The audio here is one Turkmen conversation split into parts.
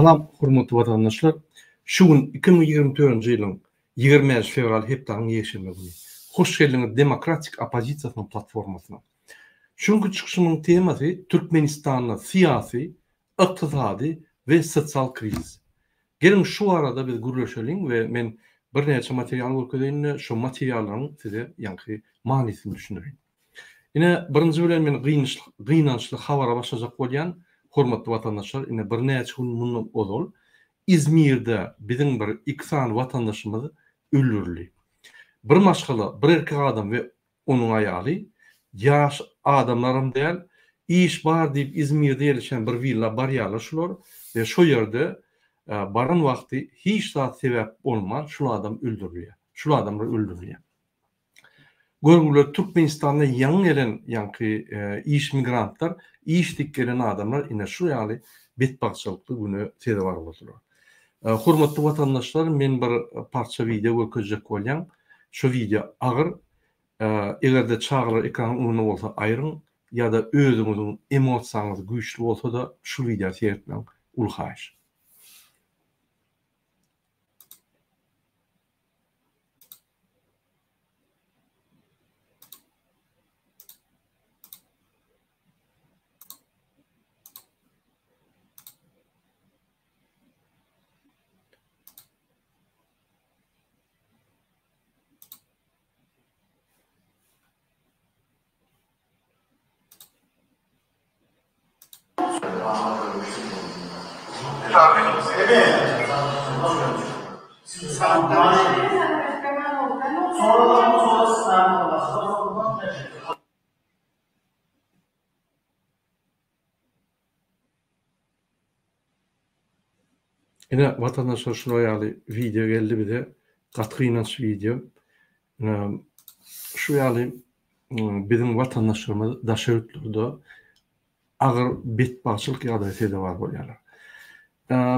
Salam hormatly watandaşlar! Şu gün 2024-nji ýylyň 25 fewral hepdäniň ýekşenbe güni. Hoş geldiňiz Demokratik oppozisiýasynyň platformasyna. Şu günki çykyşymyň temasy Türkmenistanda syýasy, ykdysady we sosial krizis. Geliň şu barada biz gürleşeliň we men birnäçe material görkezeýin-de şo materiallaryň size ýaňky manysyny düşündireýin. Ine, birinji bilen men gynançly habara başlajak bolýan, hormatly watandaşlar, ine birnäçe gün mundan ozal Izmirde biziň bir iki sany watandaşymyz öldürildi. Bir maşgala, bir erkek adam we onuň aýaly, ýaş adamlaram däl, iş bar diýip Izmirde ýerleşen bir willa barýarlar şular we şo ýerde baran wagty hiç zat sebäp bolman şul adam öldürilýär, şul adamlar öldürilýär. Görgüler Türkmenistanda ýaňy gelen ýaňky iş migrantlar, iş diýip gelen adamlar ine şu ýaly betbagtçylykly güne sezewar boldular. Hormatly watandaşlar men bir parça wideo görkezjek bolýan. Şu wideo agyr. Egerde çagalar ekranyň öňünde bolsa aýryň ýa-da özüňiziň emosiýaňyz güýçli bolsa-da şu wideo seretmäň uly haýyş. Ine watandaşlar şular ýaly wideo geldi bize. Gaty gynanç wideo. Şu ýaly biziň watandaşlarymyz daşary ýurtlarda agyr betbagtçylyk ýagdaýa sezewar bolýarlar.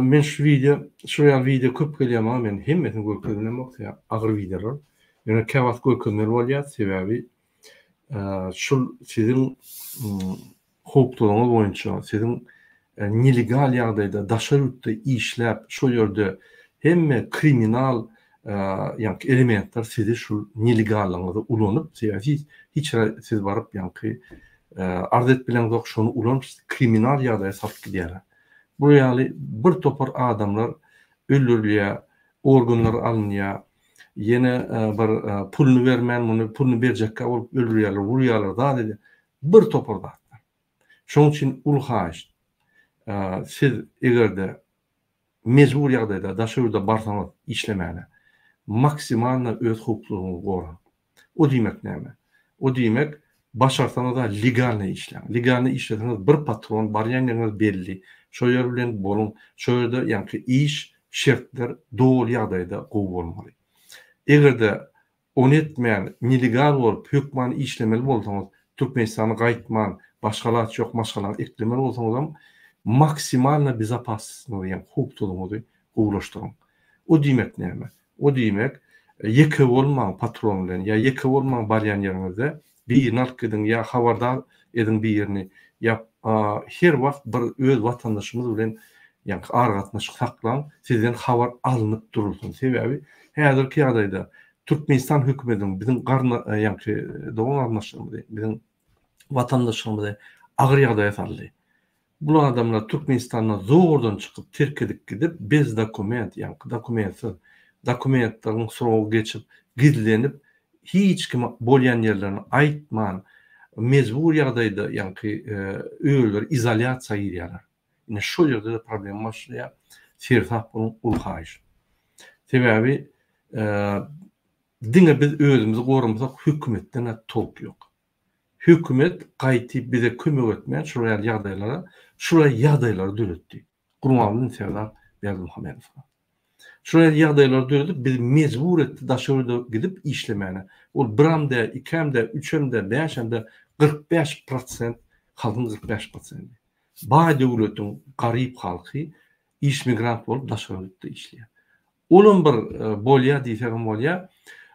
Men şu wideo, şu ýaly wideo köp gelýär maňa, men hemmesini görkezip bilemok, sebäbi agyr wideolar. Ýöne käwagt görkezmeli bolýar, sebäbi şul siziň howplulygyňyz boýunça siziň nelegal ýagdaýda daşary ýurtda işläp, şol ýerde hemme kriminal ýaňky elementler sizi şul nelegallygyňyzy ulanyp, sebäbi hiç ýere siz baryp ýaňky arz edip bileňzok, şony ulanyp sizi kriminal ýagdaýa salyp gidýärler. Bu ýaly bir topar adamlar öldürilýär, organlary alynýar, ýene bir puluny bermän muny puluny berjekkä bolup öldürýärler, urýarlar, zat edýär. Bir topar zatlar. Şonuň üçin uly haýyşt, siz eger-de mejbur ýagdaýda daşary ýurda barsaňyz işlemäne, maksimalno öz howpsuzlygyňyzy goraň. O diýmek näme? O diýmek, başarsaňyz-a legalno işläň. Legalno işleseňiz bir patron, barýan ýeriňiz belli. Şo ýer bilen boluň. Şo ýerde ýaňky iş şertler doly ýagdaýda gowy bolmaly. Eger-de Ony etmän, nelegal bolup, hökman işlemeli bolsaňyz, Türkmenistana gaýtman, başga alaç ýok, maşgalaňyzy eklemeli bolsaňyzam, maksimalno bezopasnostyňyzy, ýagny howpsuzlygyňyzy gowulaşdyryň. O diýmek näme? O diýmek, ýeke bolmaň patron bilen, ýa ýeke bolmaň barýan ýeriňizde, birini alyp gidiň, ýa habardar ediň birini, ýa her wagt bir öz watandaşyňyz bilen ýaňky aragatnaşyk saklaň, sizden habar alnyp durulsyn. Sebäbi häzirki ýagdaýda Türkmenistan hökümetiniň biziň garna ýaňky dogan garyndaşlarymyzy, biziň watandaşlarymyzy agyr ýagdaýa saldy. Bul adamlar Türkmenistandan zordan çykyp terk edip gidip bez dokument ýaňky dokumentsiz dokumentleriň srogy geçip gizlenip hiç kime bolýan ýerlerini aýtman mejbur ýagdaýda ýaňky özleri izolýasiýa girýärler. Ine şol ýerde-de problema başlaýar. Seresap boluň uly haýyş. Sebäbi diňe biz özümizi goramasak hökümetden-ä tolk ýok. Hökümet gaýty bize kömek etmän şular ýaly ýagdaýlara şular ýagdaýlary döretdi. Gurbanguly Serdar Berdimuhamedow. Şular ýaly ýagdaýlary döredip bizi mejbur etdi daşary ýurda gidip işlemäne. Ol biram däl, ikäm däl, üçem däl, bäşem däl, 45 prosent halkyň 45 prosendi. Baý döwletiň garyp halky iş migrant bolup daşary ýurtda işleýär. Olam bir bolýar diýsegem bolýar.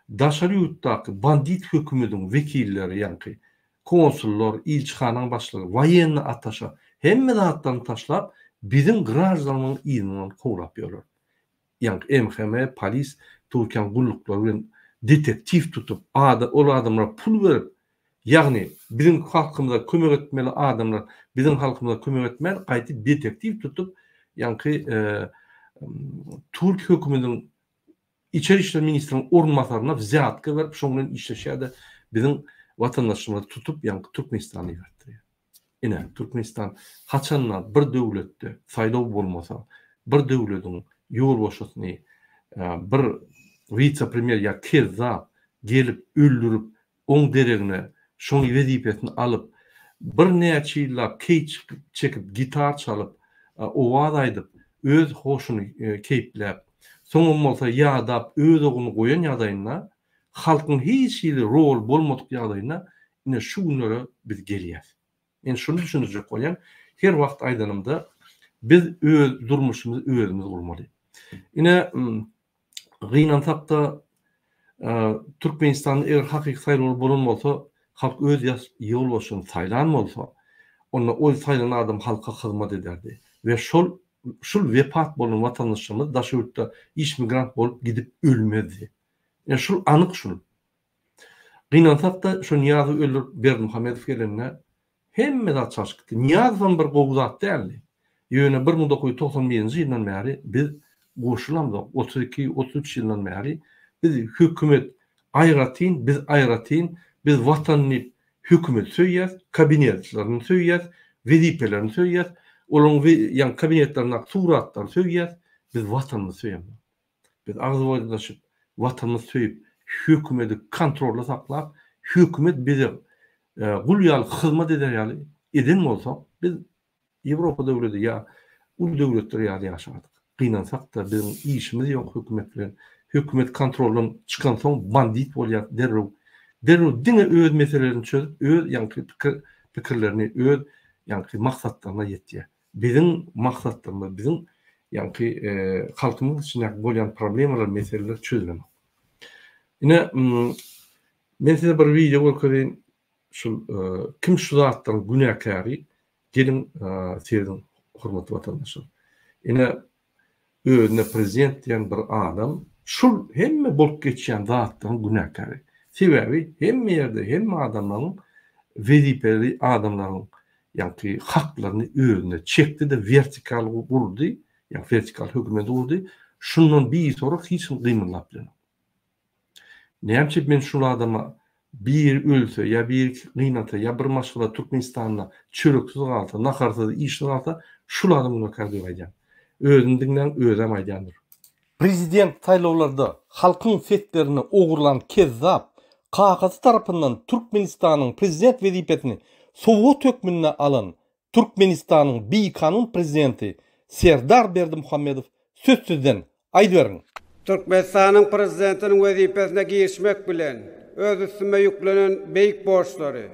Daşary ýurtdaky bandit hökümediň wekilleri ýaňky konsullar, ilçihanaň başlygy, woýenny attaşa hemme zatlaryny taşlap. Biziň graždanymyzyň yzyndan kowlap ýörler. Ýaňky MHM, polis, Türkiýäň gulluklary bilen detektiw tutup, ada ol adamlara pul berip, ýagny biziň halkymyza kömek etmeli adamlar biziň halkymyza kömek etmän, gaýty detektiw tutup, ýaňky türk hökümediniň içeri işler ministriniň orunbasaryna wzýatka berip, şoň bilen işleşýär-de, biziň watandaşlarymyzy tutup, ýaňky Türkmenistana ibertdirýär. Ine, Türkmenistan haçanda bir döwletde saýlaw bolmasa, bir döwlediň ýolbaşçysyny bir wise-premýer ýa kezzap gelip öldürip, oň deregine şoň wezipesini alyp, birnäçe ýyllap keý çekip, gitar çalyp, owaz aýdyp, öz hoşuny keýpläp, soňam bolsa ýadap öz ogluny goýan ýagdaýynda, halkyň hiç hili roly bolmadyk ýagdaýynda ine şu günlere biz gelýäs. Men şuny düşündirjek bolýan, her wagt aýdanymda biz öz durmuşymyzy özümiz gurmaly. Ine gynansakda Türkmenistanda eger hakyky saýlawlar bolan bolsa, halk öz ýolbaşçysyny saýlan bolsa, onda ol saýlanan adam halka hyzmat ederdi we şol şul wepat bolan watandaşlarymyz daşary ýurtda iş migrant bolup gidip ölmezdi. Ine şul anyk şul. Gynansakda şo Nyýazowy öldürip Berdimuhamedow gelende hemme zat çalşyp gitdi. Nyýazowam bir gowy zat däldi. Ýöne 1991-nji ýyldan bäri biz goşulamzok. 32, 33 ýyldan bäri biz hökümet aýratyn, biz aýratyn, biz watan diýip hökümeti söýýäs, kabinetlerini söýýäs, wezipelerini söýýäs, olaryň ýaňky kabinetlerindäki suratlary söýýäs, biz watanymyzy söýemzok. Biz agyz boýdaşyp, Watanymyzy söýüp, hökümeti kontrolda saklap, hökümet bize gul ýaly hyzmat eder ýaly eden bolsak, biz Ýewropa döwleti ýa uly döwletler ýaly ýaşardyk. Gynansak-da, biziň işimiz ýok hökümet bilen. Hökümet kontroldan çykansoň bandit bolýar derrew. Derrew diňe öz meselelerini çözüp, öz ýaňky pikir pikirlerini, öz ýaňky maksatlaryna ýetýär. Biziň maksatlarymyz, biziň ýaňky halkymyzyň içindäki bolýan problemalar, meseleler çözülenok. Ine, men size bir wideo görkezeýin. Şul kim şu zatlaryň günäkäri? Geliň, serediň, hormatly watandaşlar. Ine, özüne prezident diýen bir adam şul hemme bolup geçýän zatlaryň günäkäri. Sebäbi hemme ýerde hemme adamlaryň wezipeli adamlaryň ýaňky haklaryny özüne çekdi-de wertikal gurdy, ýa wertikal hökümeti gurdy. Şundan bisorak hiç kim gymyldap bilenok. Näme üçin men şul adama biri ölse ýa biri gynansa ýa bir maşgala Türkmenistanda çöreksiz galsa, naharsyz, işsiz galsa şul adam günäkär diýip aýdýan. Özüni diňläň özem aýdýandyr. Prezident saýlawlarda halkyň seslerini ogurlan kezzap, kakasy tarapyndan Türkmenistanyň prezident wezipesini sowgat hökmünde alan Türkmenistanyň bikanun prezidenti Serdar Berdimuhamedow söz sizden, aýdyberiň! Türkmenistanyň Prezidentiniň wezipesine girişmek bilen, öz üstüme ýüklenen beýik borçlary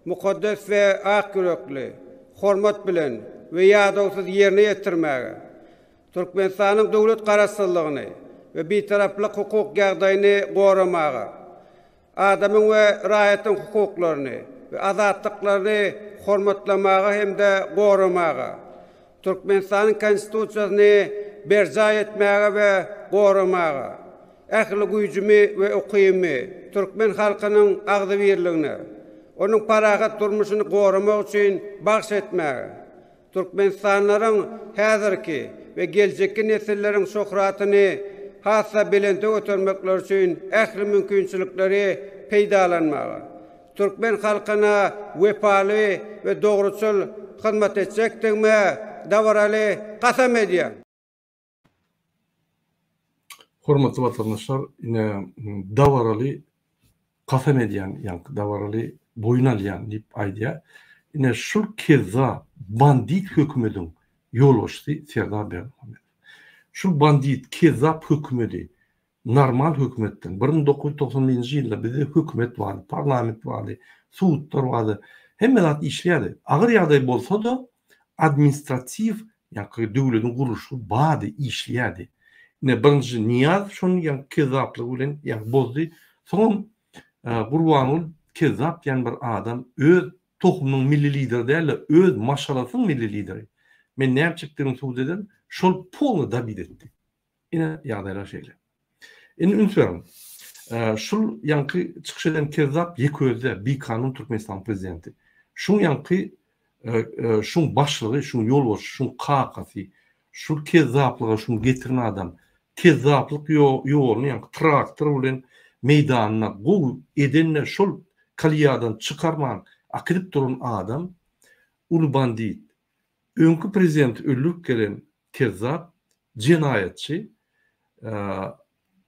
mukaddes we ak ýürekli, hormat bilen we ýadawsyz ýerine ýetirmäge, Türkmenistanyň döwlet Garaşsyzlygyny we Bitaraplyk hukuk ýagdaýyny goramaga, adamyň we raýatyň hukuklaryny we azatlyklaryny hormatlamaga hem-de goramaga, Türkmenistanyň Konstitusiýasyny berjaý etmäge we goramaga, ähli güýjümi we ukybymy türkmen halkynyň agzybirligine, onuň parahat durmuşyny goramak üçin bagyş etmäge, Türkmenistanlylaryň häzirki we geljekki nesilleriň şöhratyny has-da belente götermekleri üçin ähli mümkinçilikleri peýdalanmaga, türkmen halkyna wepaly we dogruçyl hyzmat etjekdigime dabaraly kasam edýän. Hormatly watandaşlar, ine dabaraly kasam edýän, ýaňky dabaraly boýun alýan diýip aýdýar. Ine şul kezzap, bandit hökümediň ýolbaşçysy Serdar Berdimuhamedow. Şul bandit, kezzap hökümedi normal hökümetden, 1991-nji ýylda bizde hökümet bardy, parlament bardy, sudlar bardy, hemme zat işleýärdi. Agyr ýagdaý bolsa-da, administratiw, ýagny döwletiň gurluşy bardy, işleýärdi. Ine, birinji Nyýazow şony ýagny kezzaplygy bilen ýagny bozdy. Soňam Gurbanguly kezzap diýen bir adam öz tohumynyň milli lideri däl-de, öz maşgalasynyň milli lideri. Men näme çekdigimi subut ederin. Şol polny dobit etdi. Ine ýagdaýlar şeýle. Indi üns beriň. Şul ýaňky çykyş eden kezzap ýeke özi-dä, bikanun Türkmenistanyň prezidenti. Şuň ýaňky şuň başlygy, şuň ýolbaşçysy, şuň kakasy, şul kezzaplyga şuny getiren adam, kezzaplyk ýoluny ýaňky traktor bilen meýdanyna gowy eden-de şol koliýadan çykarman akidip duran adam uly bandit. Öňki prezidenti öldürip gelen kezzap, jenaýatçy,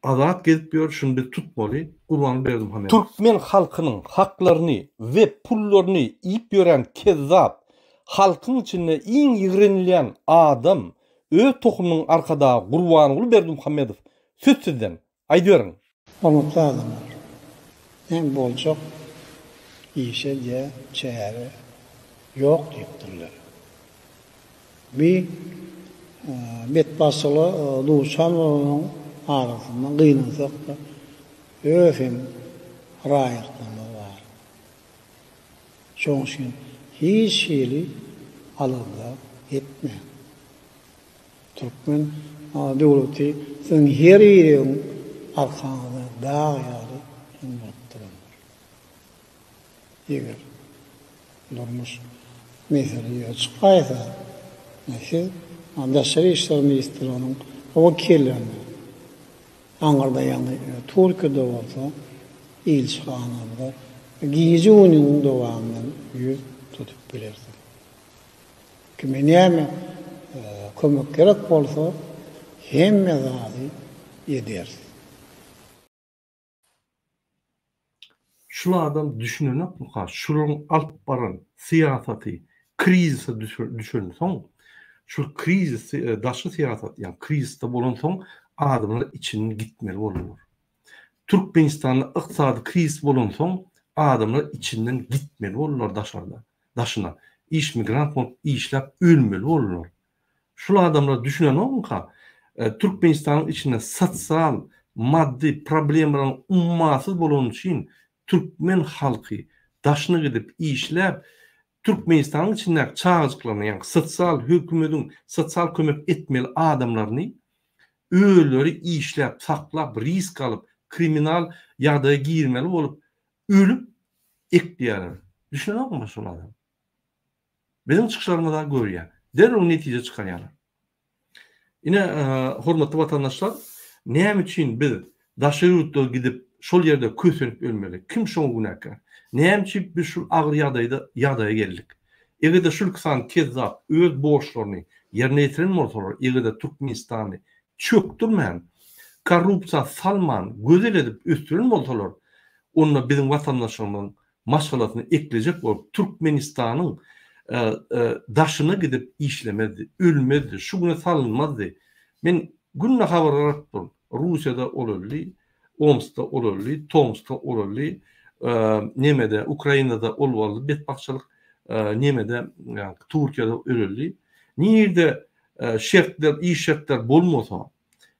azat gezip ýör, şuny biz tutmaly, Gurbanguly Berdimuhamedow. Türkmen halkynyň haklaryny we pullaryny iýip ýören kezzap, halkyň içinde iň ýigrenilýän adam, öz tohumynyň arkadagy Gurbanguly Berdimuhamedow söz sizden, Aýdyberiň. Hormatly adamlar! Näme boljak işe diýä çäre ýok diýipdirler. Bi betbagtçylyga duçar bolanyň arasynda gynansak-da öz hem raýatlarymyz bar. Şonuň üçin hiç hili alada etmäň. Türkmen döwleti siziň her biriňiziň arkaňyzda dag ýaly hem bolup durandyr. Eger durmuş mesele ýüze çykaýsa, siz Daşary işler ministrliginiň wekillerine, aňyrda ýagny Türkiýede bolsa ilçihanamyza gije-gündiziň dowamynda ýüz tutup bilersiňiz. Kime näme kömek gerek bolsa hemme zady ederis. Şul adam düşünenokmyka şularyň alyp baran syýasaty krizise düşensoň şul krizis daşky syýasat ýagny krizisde bolansoň adamlar içinden gitmeli boldular. Türkmenistanda ykdysady krizis bolansoň adamlar içinden gitmeli boldular daşarda daşyna iş migrant bolup işläp ölmeli boldular. Şul adamlar düşünenokmyka Türkmenistanyň içinde sosial maddy problemalaryň ummasyz bolany üçin türkmen halky daşyna gidip işläp Türkmenistanyň içindäki çagajyklaryny ýagny sosial hökümediň sosial kömek etmeli adamlaryny özleri işläp saklap risk alyp kriminal ýagdaýa girmeli bolup ölüp ekleýärler. Düşünenokmy şol adam? Biziň çykyşlarymyza görýär. Derrew netije çykarýarlar. Ine, hormatly watandaşlar, näme üçin biz daşary ýurtlara gidip, şol ýerde kösenip ölmeli? Kim şoňa günäkär? Näme üçin biz şul agyr ýagdaýda ýagdaýa geldik? Eger-de şul iki sany kezzap öz borçlaryny ýerine ýetiren bolsalar, eger-de Türkmenistany çökdürmän, korrupsiýa salman, gözel edip ösdüren bolsalar, onda biziň watandaşlarymyzyň maşgalasyny eklejek bolup Türkmenistanyň daşyna gidip işlemezdi, ölmezdi, şu güne salynmazdy. Men günde habar garaşyp durun. Russiýada ol öldi, Omskda ol öldi, Tomskda ol öldi, nemede Ukrainada ol boldy betbagtçylyk, nemede Türkiýede ölüldi. Nirde şertler, iş şertler bolmasa,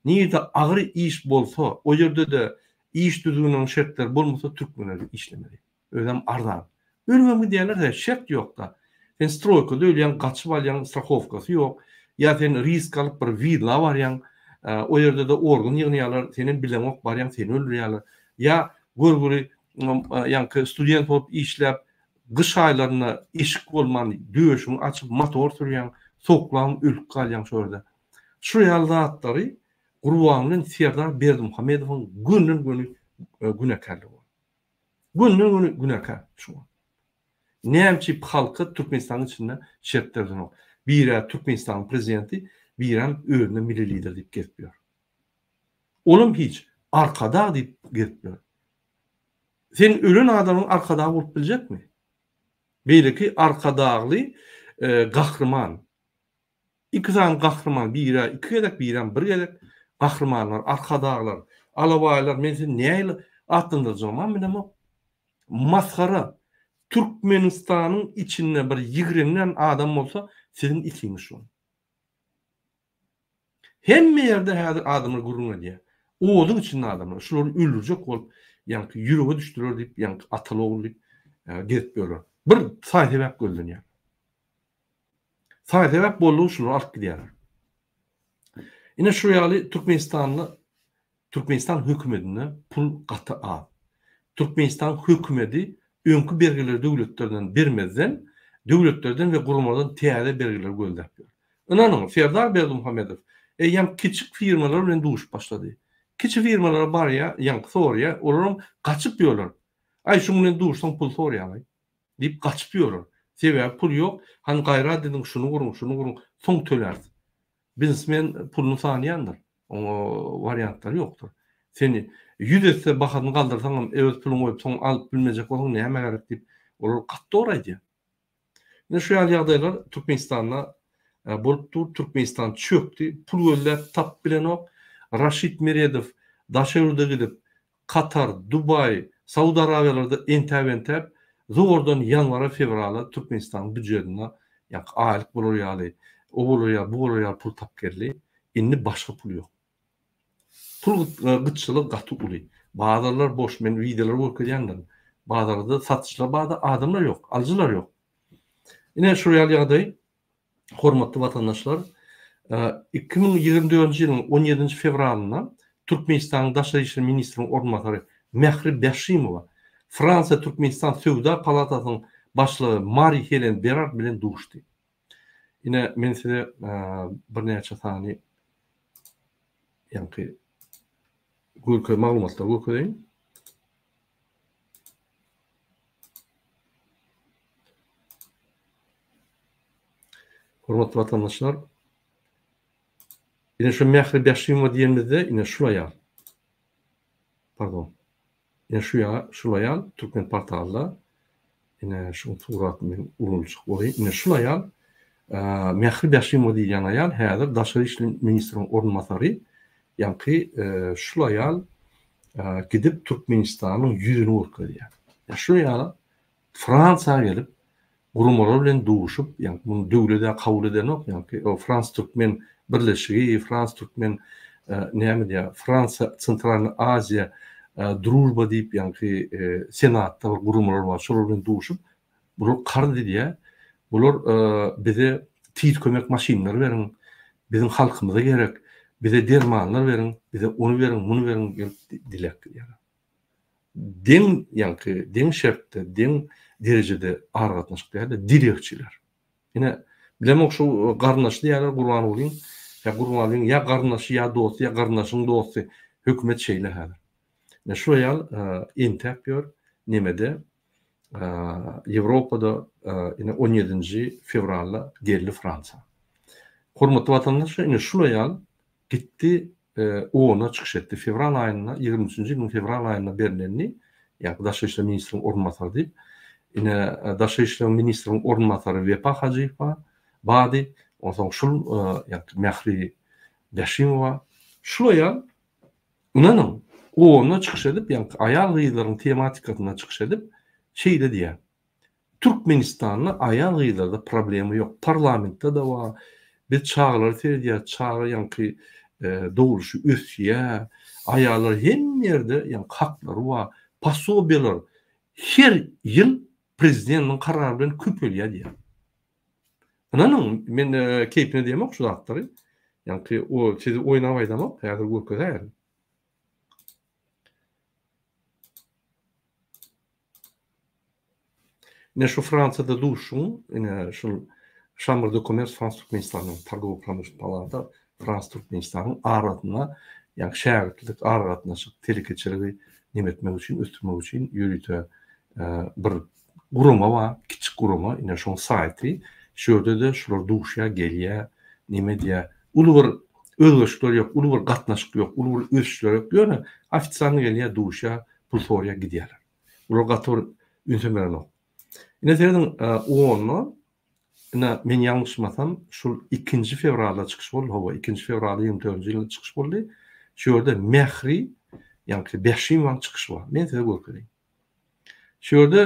nirde agyr iş bolsa, o ýerde-de Iş düzgüniniň şertleri bolmasa türkmenler işlemeli. Özem arzan. Ölübem gidýärler-de şert ýokda. Sen stroýkada ölýäň gaçyp alýaň strahowkasy ýok. Ýa sen risk alyp bir willa barýaň o ýerde-de organ ýygnaýarlar senem bileňok barýaň seni öldürýärler. Ýa görgüli ýaňky student bolup işläp gyş aýlarynda eşik bolman döşüňi açyp motor sürýäň sowuklabam ölüp galýaň şo ýerde. Şu ýaly zatlary Gurbanguly Serdar Berdimuhamedowyň gönden-göni günäkärligi bar. Gönden-göni günäkär şuňa. Näme üçin halka Türkmenistanyň içinde şert berlenok? Biri Türkmenistanyň prezidenti, birem özüne milli lider diýip gezip ýör. Olam hiç, arkadag diýip gezip ýör. Sen ölen adamyň arkadagy bolup biljekmi? Beýleki arkadagly gahryman Iki sany gahryman birä iki gezek birem bir gezek gahrymanlar arkadaglar alabaýlar men sizi nähili atlandyrjagymam bilemok masgara Türkmenistanyň içinde bir ýigrenýän adam bolsa siziň ikiňiz şol hemme ýerde häzir adamlar gürrüň edýär oduň içinde adamlar şulary öldürjek bolup ýaňky ýürege düşdüler diýip ýaňky ataly ogul diýip gezip ýörler bir saý sebäp gözlenýär. Saý-sebäp boldugy şulary alyp gidýärler. Ine şu ýaly Türkmenistanda Türkmenistan hökümedinde pul gaty az. Türkmenistan hökümedi öňki bergileri döwletlerden bermezden, döwletlerden we guramalardan täze bergileri gözläp ýör. Ynanyň, Serdar Berdimuhamedow eýýäm kiçik firmalar bilen duşup başlady. Kiçi firmalara barýar, ýaňky soraýar, olaram gaçyp ýörler. Aý, şuň bilen duşsaň pul soraýarlaý. Diýip gaçyp ýörler. Sebäbi pul ýok, hany gaýrat ediň, şuny guruň, şuny guruň, soň töläris. Biznesmen puluny sanýandyr. Oňa wariantlary ýokdur. Sen ýüz esse bahasyny galdyrsaňam öz puluňy goýup soň alyp bilmejek bolsaň nämä gerek diýip olar gaty dogry aýdýar. Ine şu ýaly ýagdaýlar Türkmenistanda bolup dur. Türkmenistan çökdi. Pul gözläp tapyp bilenok. Raşid Meredow daşary ýurda gidip Katar, Dubaý, Saud Arabiýalarda entäp-entäp zordan ýanwara-fewrala Türkmenistanyň býujetine ýaňky aýlyk bolar ýaly, o bolar ýaly, bu bolar ýaly pul tapyp geldi. Indi başga pul ýok. Pul gytçylygy gaty uly. Bazarlar boş, men wideolar görkezýändirin. Bazarda satyjylar bar-da, adamlar ýok, alyjylar ýok. Ine şol ýaly ýagdaý. Hormatly watandaşlar, 2024-nji ýylyň on ýedinji fewralynda Türkmenistanyň Daşary işler ministriniň orunbasary Mähri Bäşimowa Fransiýa-Türkmenistan söwda palatasynyň başlygy Mari-Helen Berard bilen duşdy. Ine, men size birnäçe sany ýaňky görke maglumatlary görkezeýin. Hormatly watandaşlar, ine şu Mähri Bäşimowa diýenimizde ine şul aýal. Pardon. Ine şu ýa, şul aýal Türkmen portalda ine şu suratyny men ululjyk goýaýyn. Ine şul aýal Mähri Bäşimowa diýilýän aýal häzir daşary işler ministriniň orunbasary. Ýaňky şul aýal gidip Türkmenistanyň ýüzüni görkezýär. Şul aýal Fransiýa gelip, guramalar bilen duşup, ýagny muny döwlet-ä kabul edenok, ýagny o frans-türkmen birleşigi, frans-türkmen näme diýýär, Fransiýa, Sentralnyý Aziýa družba diýip, ýagny senatda bir guramalar bar, şolar bilen duşup, bular karz edýär, bular bize tiz kömek maşynlary beriň, biziň halkymyza gerek, bize dermanlar beriň, bize ony beriň, muny beriň gelip dileg edýärler. Deň ýaňky deň şertde, deň derejede aragatnaşyk däl-de, dilegçiler. Ine, bilemok şu garyndaşy diýýärler Gurbangulyň, ýa Gurbangulyň ýa garyndaşy, ýa dosty, ýa garyndaşynyň dosty. Hökümet şeýle häzir. Ine şu aýal entäp ýör nemede, Ýewropada ine on ýedinji fewralda geldi Fransiýa. Hormatly watandaşlar, ine şul aýal gitdi ona çykyş etdi. Fewral aýynda, ýigrimi üçünji ýylyň fewral aýynda berlendi, ýagny Daşary işler ministriniň orunbasary diýip. Ine, Daşary işler ministriniň orunbasary Wepa Hajyýew bardy, onsoň şul, ýagny Mähri Bäşimowa. Şul aýal, ynanyň, onda çykyş edip, ýagny aýal-gyzlaryň tematikasynda çykyş edip, şeýle diýýär, Türkmenistanda aýal gyzlarda problema ýok parlamentde-de bar biz çagalara seredýäs çaga ýaňky dogulşy ösýä aýallar hemme ýerde ýaňky haklary bar posobiýalar her ýyl prezidentiň karary bilen köpelýä diýýär. Ynanyň men keýpine diýemok şu zatlary ýaňky o sizi oýnap aýdamok häzir görkezäýerin. Ine şu Fransiýada duşuň, ine şul Chambre de Commerce Frans Türkmenistanyň Torgowo-promyşlennyý palata Frans Türkmenistanyň arasynda ýagny şägirtlik, aragatnaşyk, telekeçiligi neme etmek üçin, ösdürmek üçin ýörite bir gurama bar, kiçik gurama, ine şoň saýty. Şu ýerde-de şular duşýar, gelýär, neme edýär. Uly bir özgerişikler ýok, uly bir gatnaşyk ýok, uly bir ösüşler ýok. Ýöne ofitsialnyý gelýär, duşýar, pul soraýar, gidýärler. Bular gaty bir ünsem berenok. Ine serediň, onda ine men ýalňyşmasam şul ikinji fewralda çykyş boldy, hawa ikinji fewralda 24-nji ýylda çykyş boldy. Şu ýerde Mähri, ýagny Bäşimowyň çykyşy bar. Men size görkezeýin. Şu ýerde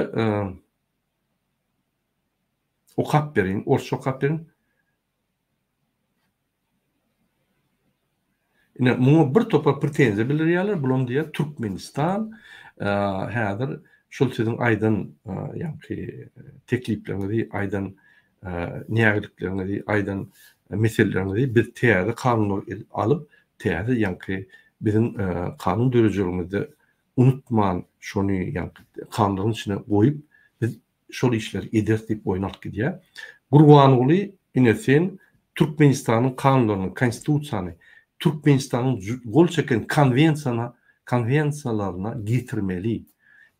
okap bereýin, orsça okap bereýin. Ine, muňa bir topar pretenziýa bildirýärler, bulam diýýär, Türkmenistan häzir şol siziň aýdan ýaňky teklipleriňizi, aýdan nägilikleriňizi, aýdan meseleleriňizi biz täze kanunlar alyp, täze ýaňky biziň kanun döredijiligimizde unutman şony ýaňky kanunlaryň içine goýup biz şol işleri ederis diýip boýun alyp gidýär. Gurbanguly ine sen Türkmenistanyň kanunlaryny, konstitusiýany, Türkmenistanyň gol çeken konwensiýana, konwensiýalaryna getirmeli.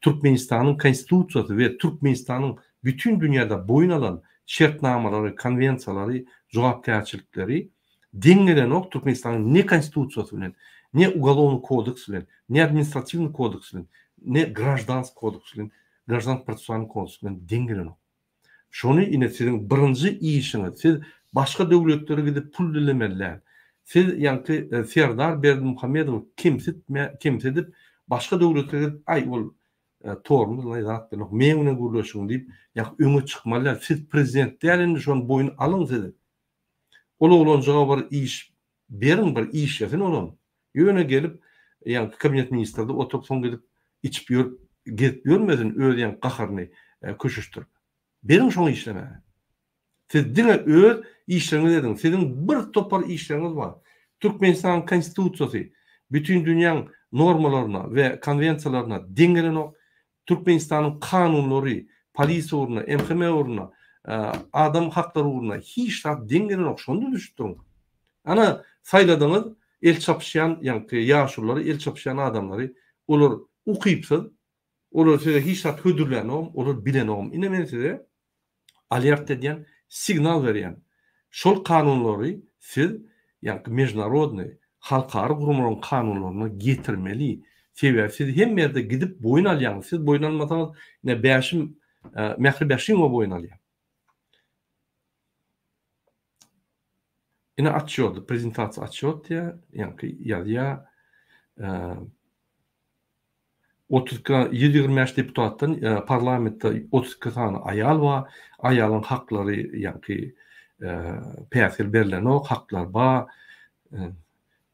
Türkmenistanyň konstitusiýasy we Türkmenistanyň bütin dünýäde boýun alan şertnamalary, konwensiýalary, jogapkärçilikleri deň gelenok Türkmenistanyň ne konstitusiýasy bilen, ne ugalownyý kodeks bilen, ne administratiwnyý kodeks bilen, ne graždansk kodeks bilen, graždansk prosesualnyý kodeks bilen deň gelenok. Şony ine siziň birinji işiňiz, siz başga döwletlere gidip pul dilemeli däl. Siz ýaňky Serdar Berdimuhamedowy kemsitme, kemsidip başga döwletlere gidip aý ol tormuz zat bilenok, meň bilen gürleşiň diýip ýa öňe çykmaly däl. Siz prezident däl indi şony boýun alyň siz. Ol oglanjyga bir iş beriň bir işlesin olam. Ýöne gelip ýaňky kabinet ministrde oturyp soň gidip içip ýörüp gezip ýörmesin öz ýaňky gaharyny köşeşdirip. Beriň şoňa işlemäge. Siz diňe öz işleriňizi ediň. Siziň bir topar işleriňiz bar. Türkmenistanyň konstitusiýasy bütin dünýäň normalaryna we konwensiýalaryna deň gelenok. Türkmenistanyň kanunlary polisiýa ugrunda, MHM ugrunda, adam haklary ugrunda hiç zat deň gelenok, şony düşündiriň. Ana, saýladyňyz el çapyşýan ýaňky ýaşululary, el çapyşýan adamlary, olar ukypsyz, olar size hiç zat hödürlänogam, olar bilenogam. Ine men size alert edýän, signal berýän. Şol kanunlary siz, ýagny mežnarodnyý, halkara guramalaryň kanunlaryna getirmeli. Sebäbi siz hemme ýerde gidip boýun alýaňyz. Siz boýun almasaňyz, ine Bäşim, Mähri Bäşimowa boýun alýar. Ine otçýot, prezentasiýa otçýot diýýär, ýaňky ýazýar. 32 125 deputatdan parlamentde 32 sany aýal bar. Aýalyň haklary ýaňky päsgel berlenok, haklar bar.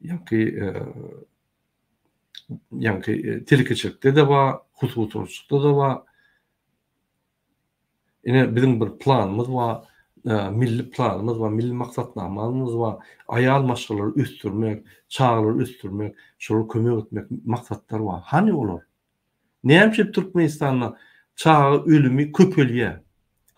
Ýaňky ýaňky telekeçilikde-de bar, hususyçylykda-da bar. Ine, biziň bir planymyz bar, milli planymyz bar, milli maksatnamamyz bar. Aýal maşgalalary ösdürmek, çagalary ösdürmek, şolara kömek etmek maksatlar bar. Hany olar? Näme üçin Türkmenistanda çaga ölümi köpelýär?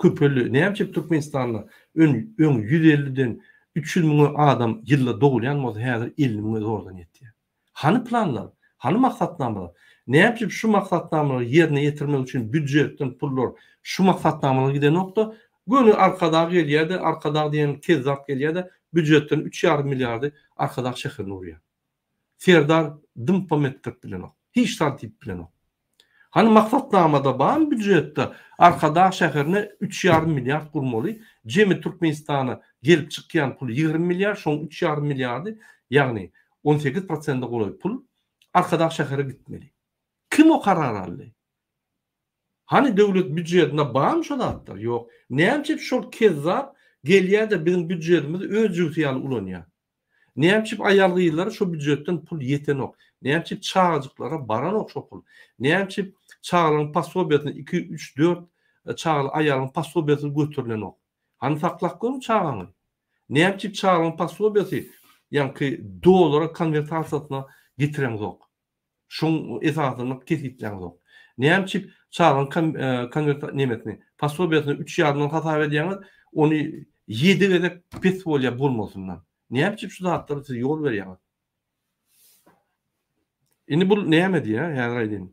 Köpeldi. Näme üçin Türkmenistanda öň öň 150-den 300 müňe adam ýylda dogulýan bolsa, häzir 50 müňe zordan ýetýär? Hany planlar? Hany maksatnamalar? Näme üçin şu maksatnamalary ýerine ýetirmek üçin býujetden pullar şu maksatnamalara gidenok-da, göni Arkadag gelýär-de, Arkadag diýen kezzap gelýär-de, býujetden üç ýarym milliardy Arkadag şäherine urýar. Serdar dympam etdirip bilenok. Hiç zat diýip bilenok. Hany maksatnamada barmy býujetde Arkadag şäherine üç ýarym milliard gurmaly, jemi Türkmenistana gelip çykýan pul 20 milliard, şoň üç ýarym milliardy, ýagny 18 prosente golaý pul Arkadag şähere gitmeli. Kim o karary aldy? Hany döwlet býujetinde barmy şo zatlar? Ýok. Näme üçin şol kezzap gelýär-de biziň býujetimizi öz jübüsi ýaly ulanýar? Näme üçin aýal-gyzlara şo býujetden pul ýetenok? Näme üçin çagajyklara baranok şo pul? Näme üçin çagalaryň posobiýasyny iki, üç, dört çagaly aýalyň posobiýasy göterilenok? Hany saklap görüň çagaňy. Näme üçin çagalaryň posobiýasy ýaňky dollara konwertasiýasyna getireňzok? Şoň esasynda kesgitläňzok. Näme üçin çagaň konwert nemesini, posobiýasyny üç ýarymdan hasap edýäňiz, ony ýedi gezek pes bolýar bolmasyndan. Näme üçin şu zatlara siz ýol berýäňiz? Indi bu näme diýýär, häzir aýdayyn.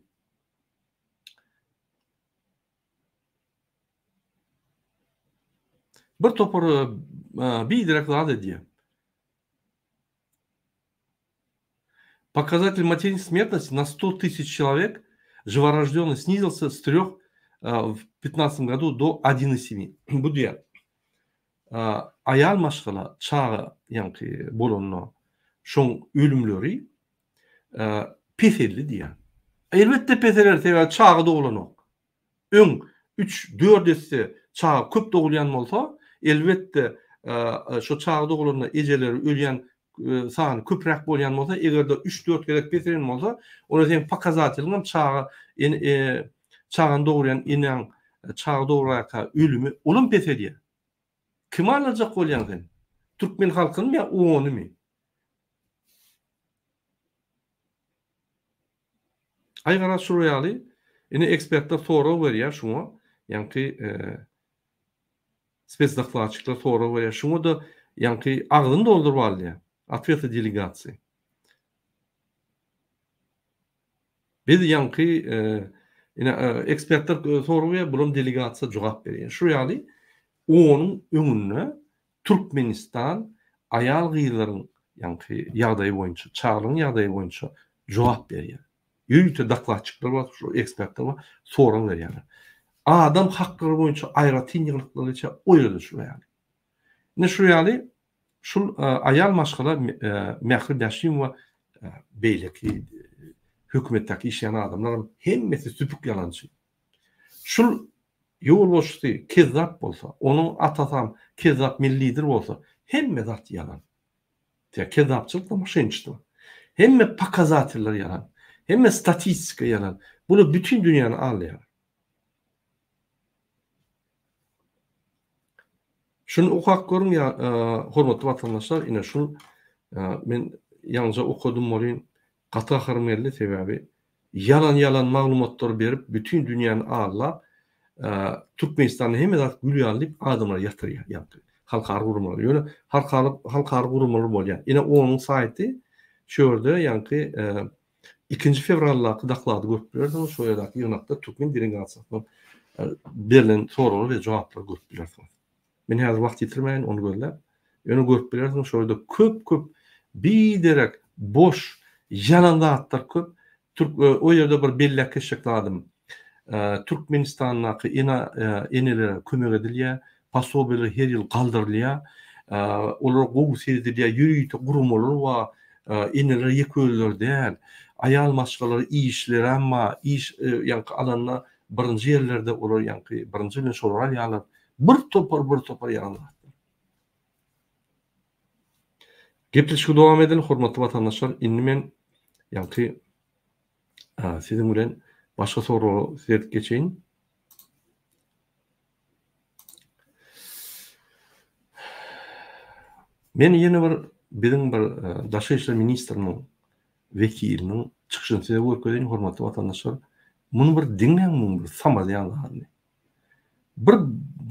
Bir topar biderek zat edýär. Показатель материнской смертности на 100 тысяч человек живорожденных снизился с 3 в 2015 году до 1,7. Bu diýýär. Aýal maşgala çaga ýaňky bolanda şoň ölümleri peseldi diýýär. Elbetde peseler, sebäbi çaga doglanok. Öň üç, dört esse çaga köp dogulýan bolsa, elbetde, şo çaga dogulanda ejeleri ölýän sany köpräk bolýan bolsa, eger-de üç-dört gezek peselen bolsa, onda seň pokazateliňem çaga çagany dogurýan enäň çaga dogurarka ölümi olam peselýär. Kimi aldajak bolýaň sen? Türkmen halkynymy ýa onymy? Aý garaz şular ýaly ine ekspertler sorag berýär şuňa ýaňky spesdokladçikler sorag berýär şuňa-da ýaňky agzyny dolduryp alýar otwety delegasiýa. Biz ýaňky ine ekspertler sorag berýär bulam delegasiýa jogap berýär. Şu ýaly onuň öňünde Türkmenistan aýal-gyzlaryň ýaňky ýagdaýy boýunça, çagalaryň ýagdaýy boýunça jogap berýär. Ýörite dokladçyklar bar, şu ekspertler bar, sorag berýärler. Adam haklary boýunça aýratyn ýygnaklar geçýär, o ýerde şular ýaly. Ine şu ýaly şul aýal maşgala Mähri Bäşimowa beýleki hökümetdäki işleýän adamlaram hemmesi süpük ýalançy. Şul ýolbaşçysy kezzap bolsa, onuň atasam kezzap milli lider bolsa, hemme zat ýalan. Tä kezzapçylyk we moşenniçtwo. Hemme pokazateller ýalan. Hemme statistika ýalan. Bular bütin dünýäni aldaýar. Şuny okap görüň ýa hormatly watandaşlar, ine şul men ýaňyja okadym welin gaty gaharym geldi, sebäbi ýalan ýalan maglumatlary berip bütin dünýäni aldap Türkmenistanda hemme zat gül ýaly diýip adamlary ýatyrýar ýaňky halkara guramalar. Ýöne halkara halkara guramalar bolýar. Ine onuň saýty şu ýerde ýaňky ikinji fewraldaky doklady görüp bilersiňiz, şo ýerdäki ýygnakda türkmen delegasiýasynyň berlen soraglary we jogaplary görüp bilersiňiz. Men häzir wagt ýitirmäýin ony gözläp. Ýöne görüp bilersiňiz şo ýerde köp köp biderek boş ýalan zatlar köp. Türk o ýerde bir belläp geçjek zadym Türkmenistandaky ene enelere kömek edilýär, posobiýalar her ýyl galdyrylýar. Olara gowy seredilýär, ýörite guramalar bar. Eneler ýeke özleri däl. Aýal maşgalalar işlerem bar. Iş ýaňky alanda birinji ýerlerde olar ýaňky birinji bilen şolar alýarlar. Bir topar bir topar ýalan zatlar. Gepleşigi dowam edeli hormatly watandaşlar indi men ýaňky siziň bilen başga soraga seredip geçeýin. Men ýene bir biziň bir daşary işler ministriniň wekiliniň çykyşyny size görkezeýin hormatly watandaşlar. Muny bir diňläň muň bir samazýan zadyny. Bir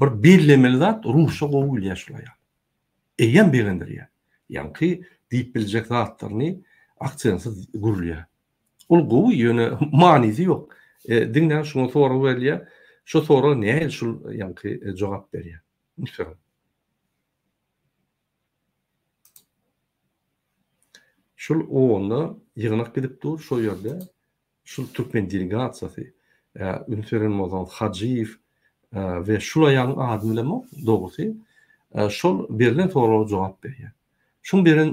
bir bellemeli zat rusça gowy bilýär şul aýal. Eýýäm begendirýär. Ýaňky diýip biljek zatlaryny aksentsiz gürlýär. Ol gowy ýöne manysy ýok. E, diňläň şuňa sorag berilýär. Şo soraga nähili şul ýaňky e, jogap berýär. Üns beriň. Şul onda ýygnak gidip dur şo ýerde. Şul türkmen delegasiýasy üns beren bolsaňyz Hajyýew we şul aýalyň adyny bilemok dogrusy şol berlen soraga jogap berýär. Şuň beren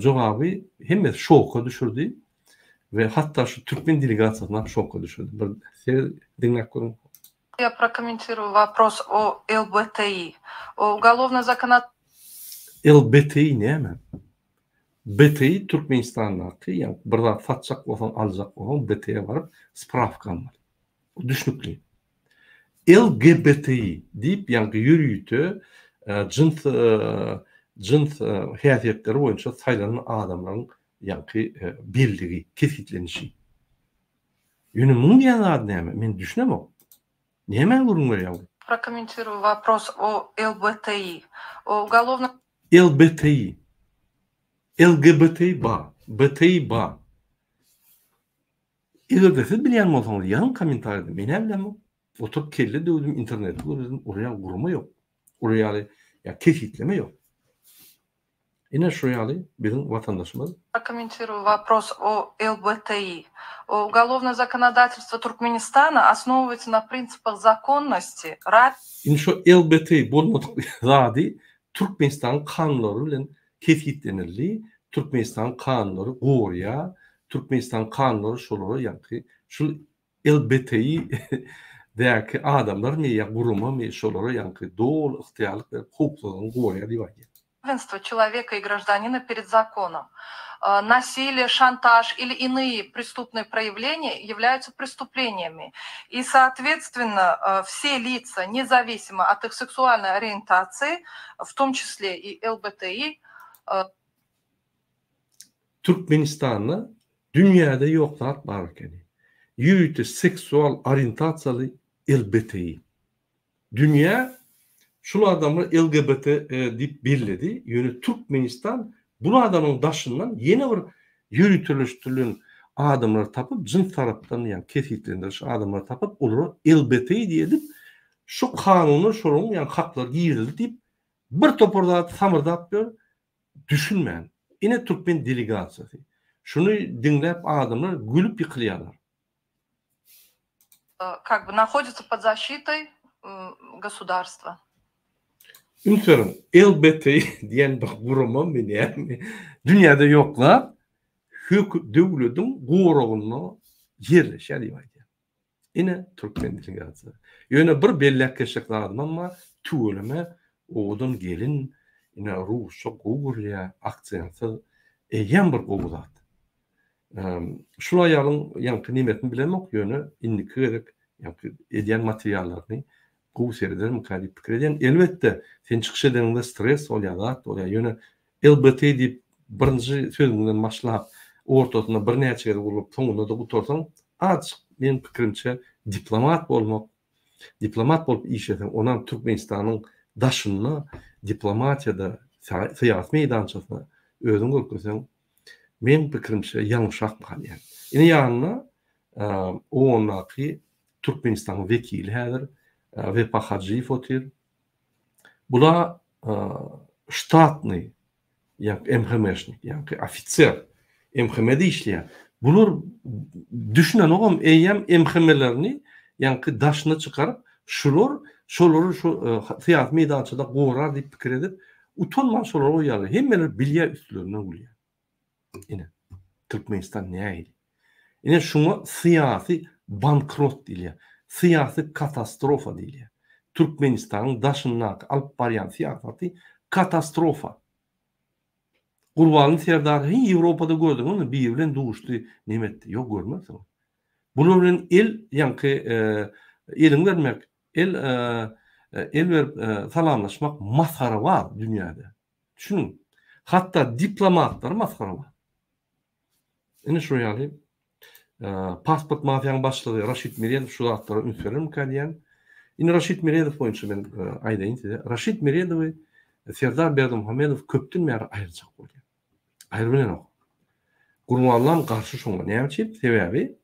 jogaby hemmesi şoka düşürdi we hatda şu türkmen delegasiýasyny hem şoka düşürdi. Bir siz diňläp görüň. Я прокомментирую вопрос о ЛБТИ. Уголовное законодательство LBTI näme? BTI Türkmenistandaky ýa bir zat satjak bolsaň aljak bolsaň BTI baryp sprawka almaly. O düşnükli. LGBTI diýip ýaňky ýörite jyns jyns häsiýetleri boýunça saýlanan adamlaryň ýaňky belligi, kesgitlenişi. Ýöne muň diýen zady näme? Men düşünemok. Nämäni gürrüň berýär bu? Prokommentiruju wopros o LBTI. Ugolovno. LBTI. LGBTI bar. BTI bar. Eger-de siz bilýän bolsaňyz ýazyň kommentariýada. Men-ä bilemok. Oturyp kelle döwdüm, interneti gözledim, olar ýaly gurama ýok. Olar ýaly ýa kesgitleme ýok. Ine şu ýaly biziň watandaşymyz. Prokommentiruju wopros o LBTI. Ugolovnoe zakonodatelstvo Turkmenistana osnovyvaetsya na printsipah zakonnosti, ra. Indi şu LBTI bolmadyk zady Türkmenistanyň kanunlary bilen kesgitlenildi. Türkmenistanyň kanunlary gorýar. Türkmenistanyň kanunlary şolara ýaňky şul LBTI däki adamlarmy ýa guramamy şolara ýaňky doly ygtyýarlyk berip howpsuzlygyny gorýar diýip aýdýar. Равенство человека и гражданина перед законом. Насилие, шантаж или иные преступные проявления являются преступлениями. И, соответственно, все лица, независимо от их сексуальной ориентации, в том числе и ЛБТИ, Türkmenistanda dünýäde ýok zat bar ekeni. Ýörite seksual orientasiýaly LBTI. Dünýä şul adamlar LGBT diýip belledi, ýöne Türkmenistan bul adamyň daşyndan ýene bir ýöriteleşdirilen adamlary tapyp, jyns tarapdan ýagny kesgitlendiriş adamlary tapyp, olara LBTI diýedip, şu kanuna şolaryň ýagny haklary girizildi diýip, bir topar zat samyrdap ýör, düşünmän. Ine türkmen delegasiýasy. Şuny diňläp adamlar gülüp ýykylýarlar. Как бы nahodится pod zaşitoý gosudarstwa. Üns beriň, LBT diýen bir guramamy näme, dünýäde ýok zat, hök döwlediň goragynda ýerleşýär diýip aýdýar. Ine türkmen delegasiýasy. Ýöne bir belläp geçjek zadymam bar, tüweleme owadan gelin, ine rusça gowy gürleýär, aksentsiz, eýýäm bir gowy zat. Şul aýalyň ýaňky nemesini bilemok, ýöne indiki gezek ýaňky edýän materiallaryny gowy seredermikä diýip pikir edýän. Elbetde, sen çykyş edeniňde stres bolýar, zat bolýar, ýöne LBT diýip birinji sözüňden başlap, ortasynda birnäçe gezek urup, soňunda-da gutarsaň, azajyk meniň pikirimçe diplomat bolmak, diplomat bolup işleseň, onam Türkmenistanyň daşynda diplomatiýada, syýasy meýdançasynda özüňi görkezseň, Meň pikirimçe ýalňyşrak galýar. Ine ýanynda OON-daky Türkmenistanyň wekili häzir Wepa Hajyýew otyr. Bula ştatnyý ýa MHM-şnik, ýa-ki ofiser MHM-de işleýär. Bular düşünenogam eýýäm MHM-lerini ýa-ki daşyna çykaryp, şular şolary şu syýasy meýdançada gorar diýip pikir edip, Utanman şolary goýýarlar. Hemmeler bilýär üstlerinden gülýär. Ine, Türkmenistan nähili. Ine şuňa syýasy bankrot diýilýär. Syýasy katastrofa diýilýär. Türkmenistanyň daşyndaky alyp barýan syýasaty katastrofa. Gurbanly Serdar hiý Ýewropada gördüňizmi biri bilen duşdy neme etdi. Ýok görmersiňiz. Bular bilen el ýaňky eliňi bermek El el berip salamlaşmak masgarabaz dünýäde. Düşüniň. Hatda diplomatlar masgarabaz. Ine şu ýaly pasport mafiýanyň başlygy Raşid Meredow şu zatlara üns berermikä diýýän. Indi Raşid Meredow boýunça men aýdaýyn size. Raşid Meredowy Serdar Berdimuhamedow köpden bäri aýyrjak bolýar. Aýrybilenok. Gurbanlam garşy şoňa. Näme üçin? Sebäbi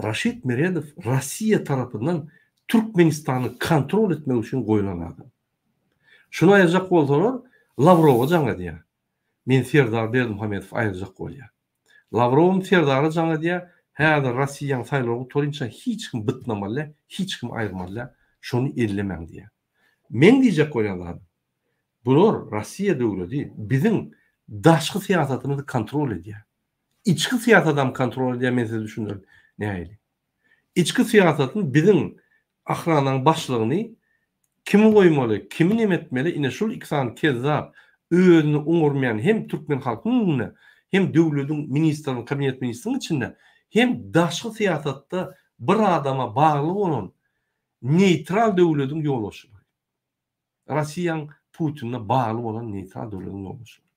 Raşid Meredow Russiýa tarapyndan Türkmenistany kontrol etmek üçin goýlan adam. Şuny aýyrjak bolsalar, Lawrowa jaň edýär. Men Serdar Berdimuhamedowy aýyrjak bolýar. Lawrowam Serdara jaň edýär, häzir Russiýaň saýlawy gutarynça hiç kim bytnamaly däl, hiç kimi aýyrmaly däl, şony ellemäň diýýär. Meň diýjek bolýan zadym, bular Russiýa döwleti biziň daşky syýasatymyzy kontrol edýär. Içki syýasatam kontrol edýär men size düşündirin nähili. Içki syýasatyny biziň ahrananyň başlygyny kimi goýmaly kimi neme etmeli ine şul iki sany kezzap özüni oňarmaýan hem türkmen halkynyň öňünde hem döwlediň ministriniň kabinet ministriniň içinde hem daşky syýasatda bir adama bagly bolan neýtral döwlediň ýolbaşçylary. Russiýaň Putinine bagly bolan neýtral döwlediň ýolbaşçylary.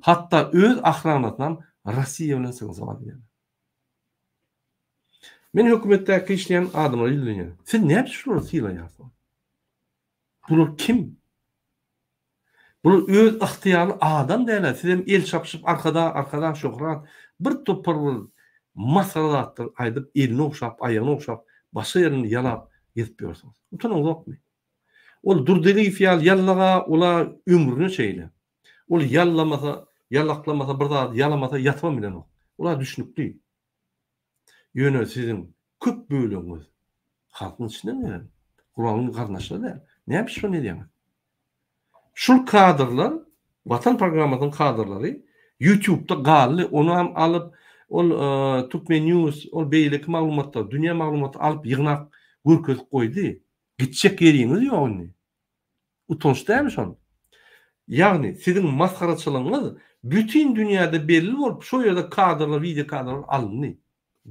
Hatda öz ahranasynam Russiýa bilen sygynsabat edýärler. Men hökümetdäki işleýän adamlara ýüzlenýän. Siz näme üçin şulary sylaýarsyňyz? Bular kim? Bular öz ygtyýarly adam däl-ä, sizem el çapyşyp arkadag, arkadag şöhrat bir topar bir masgara zatlar aýdyp elini ogşap, aýagyny ogşap, başga ýerini ýalap gezip ýörsüňiz. Utanaňzokmy? Ol Durdylyýew ýaly ýallaga ola ömrüne şeýle. Ol ýallamasa, ýallaklamasa bir zady ýalamasa ýatybam bilenok. Ola düşnükli. Ýöne siziň köp bölegiňiz halkyň içinden gelen, Gurbangulyň garyndaşlary däl. Näme üçin şony edýäňiz? Şul kadrlar, Watan programmasynyň kadrlary YouTube-da galdy, onam alyp, ol Turkmen News, ol beýleki maglumatlar, dünýä maglumaty alyp ýygnap görkezip goýdy. Gitjek ýeriňiz ýok indi. Utanç dälmi şol? Ýagny siziň masgaraçylygyňyz bütin dünýäde belli bolup şo ýerde kadrlar wideo kadrlar alyndy.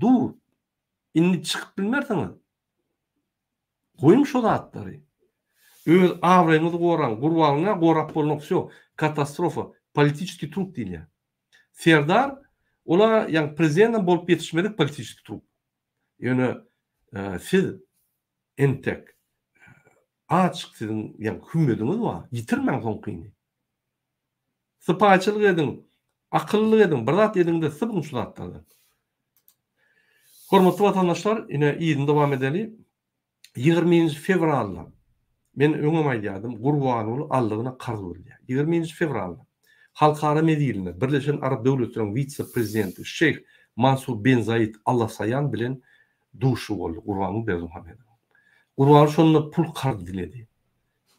Dur. Indi çykyp bilmersiňiz. Goýuň şo zatlary. Öz abraýyňyzy goraň. Gurbangulyny gorap bolnok wsyo. Katastrofa. Politiçeskiý trup diýilýär. Serdar ola ýagny prezidentam bolup ýetişmedik politiçeskiý trup. Ýöne siz entek Azjyk siziň ýaňky hümmediňiz bar, ýitirmäň soňkyny. Sypaýyçylyk ediň, akyllylyk ediň, bir zat ediňde sypyň şu zatlardan. Hormatly watandaşlar, ine yzyny dowam edeli. Ýigriminji fewralda, men öňem aýdýardym, Gurbanguly aldygyna karz görülýär. Ýigriminji fewralda Halkara mezilinde Birleşen Arap Döwletleriniň wise-prezidenti Şeýh Mansur ben Zaid Al-Saýan bilen duşuşygy boldy Gurbanguly Berdimuhamedowyň. Gurbanguly şonda pul karz diledi.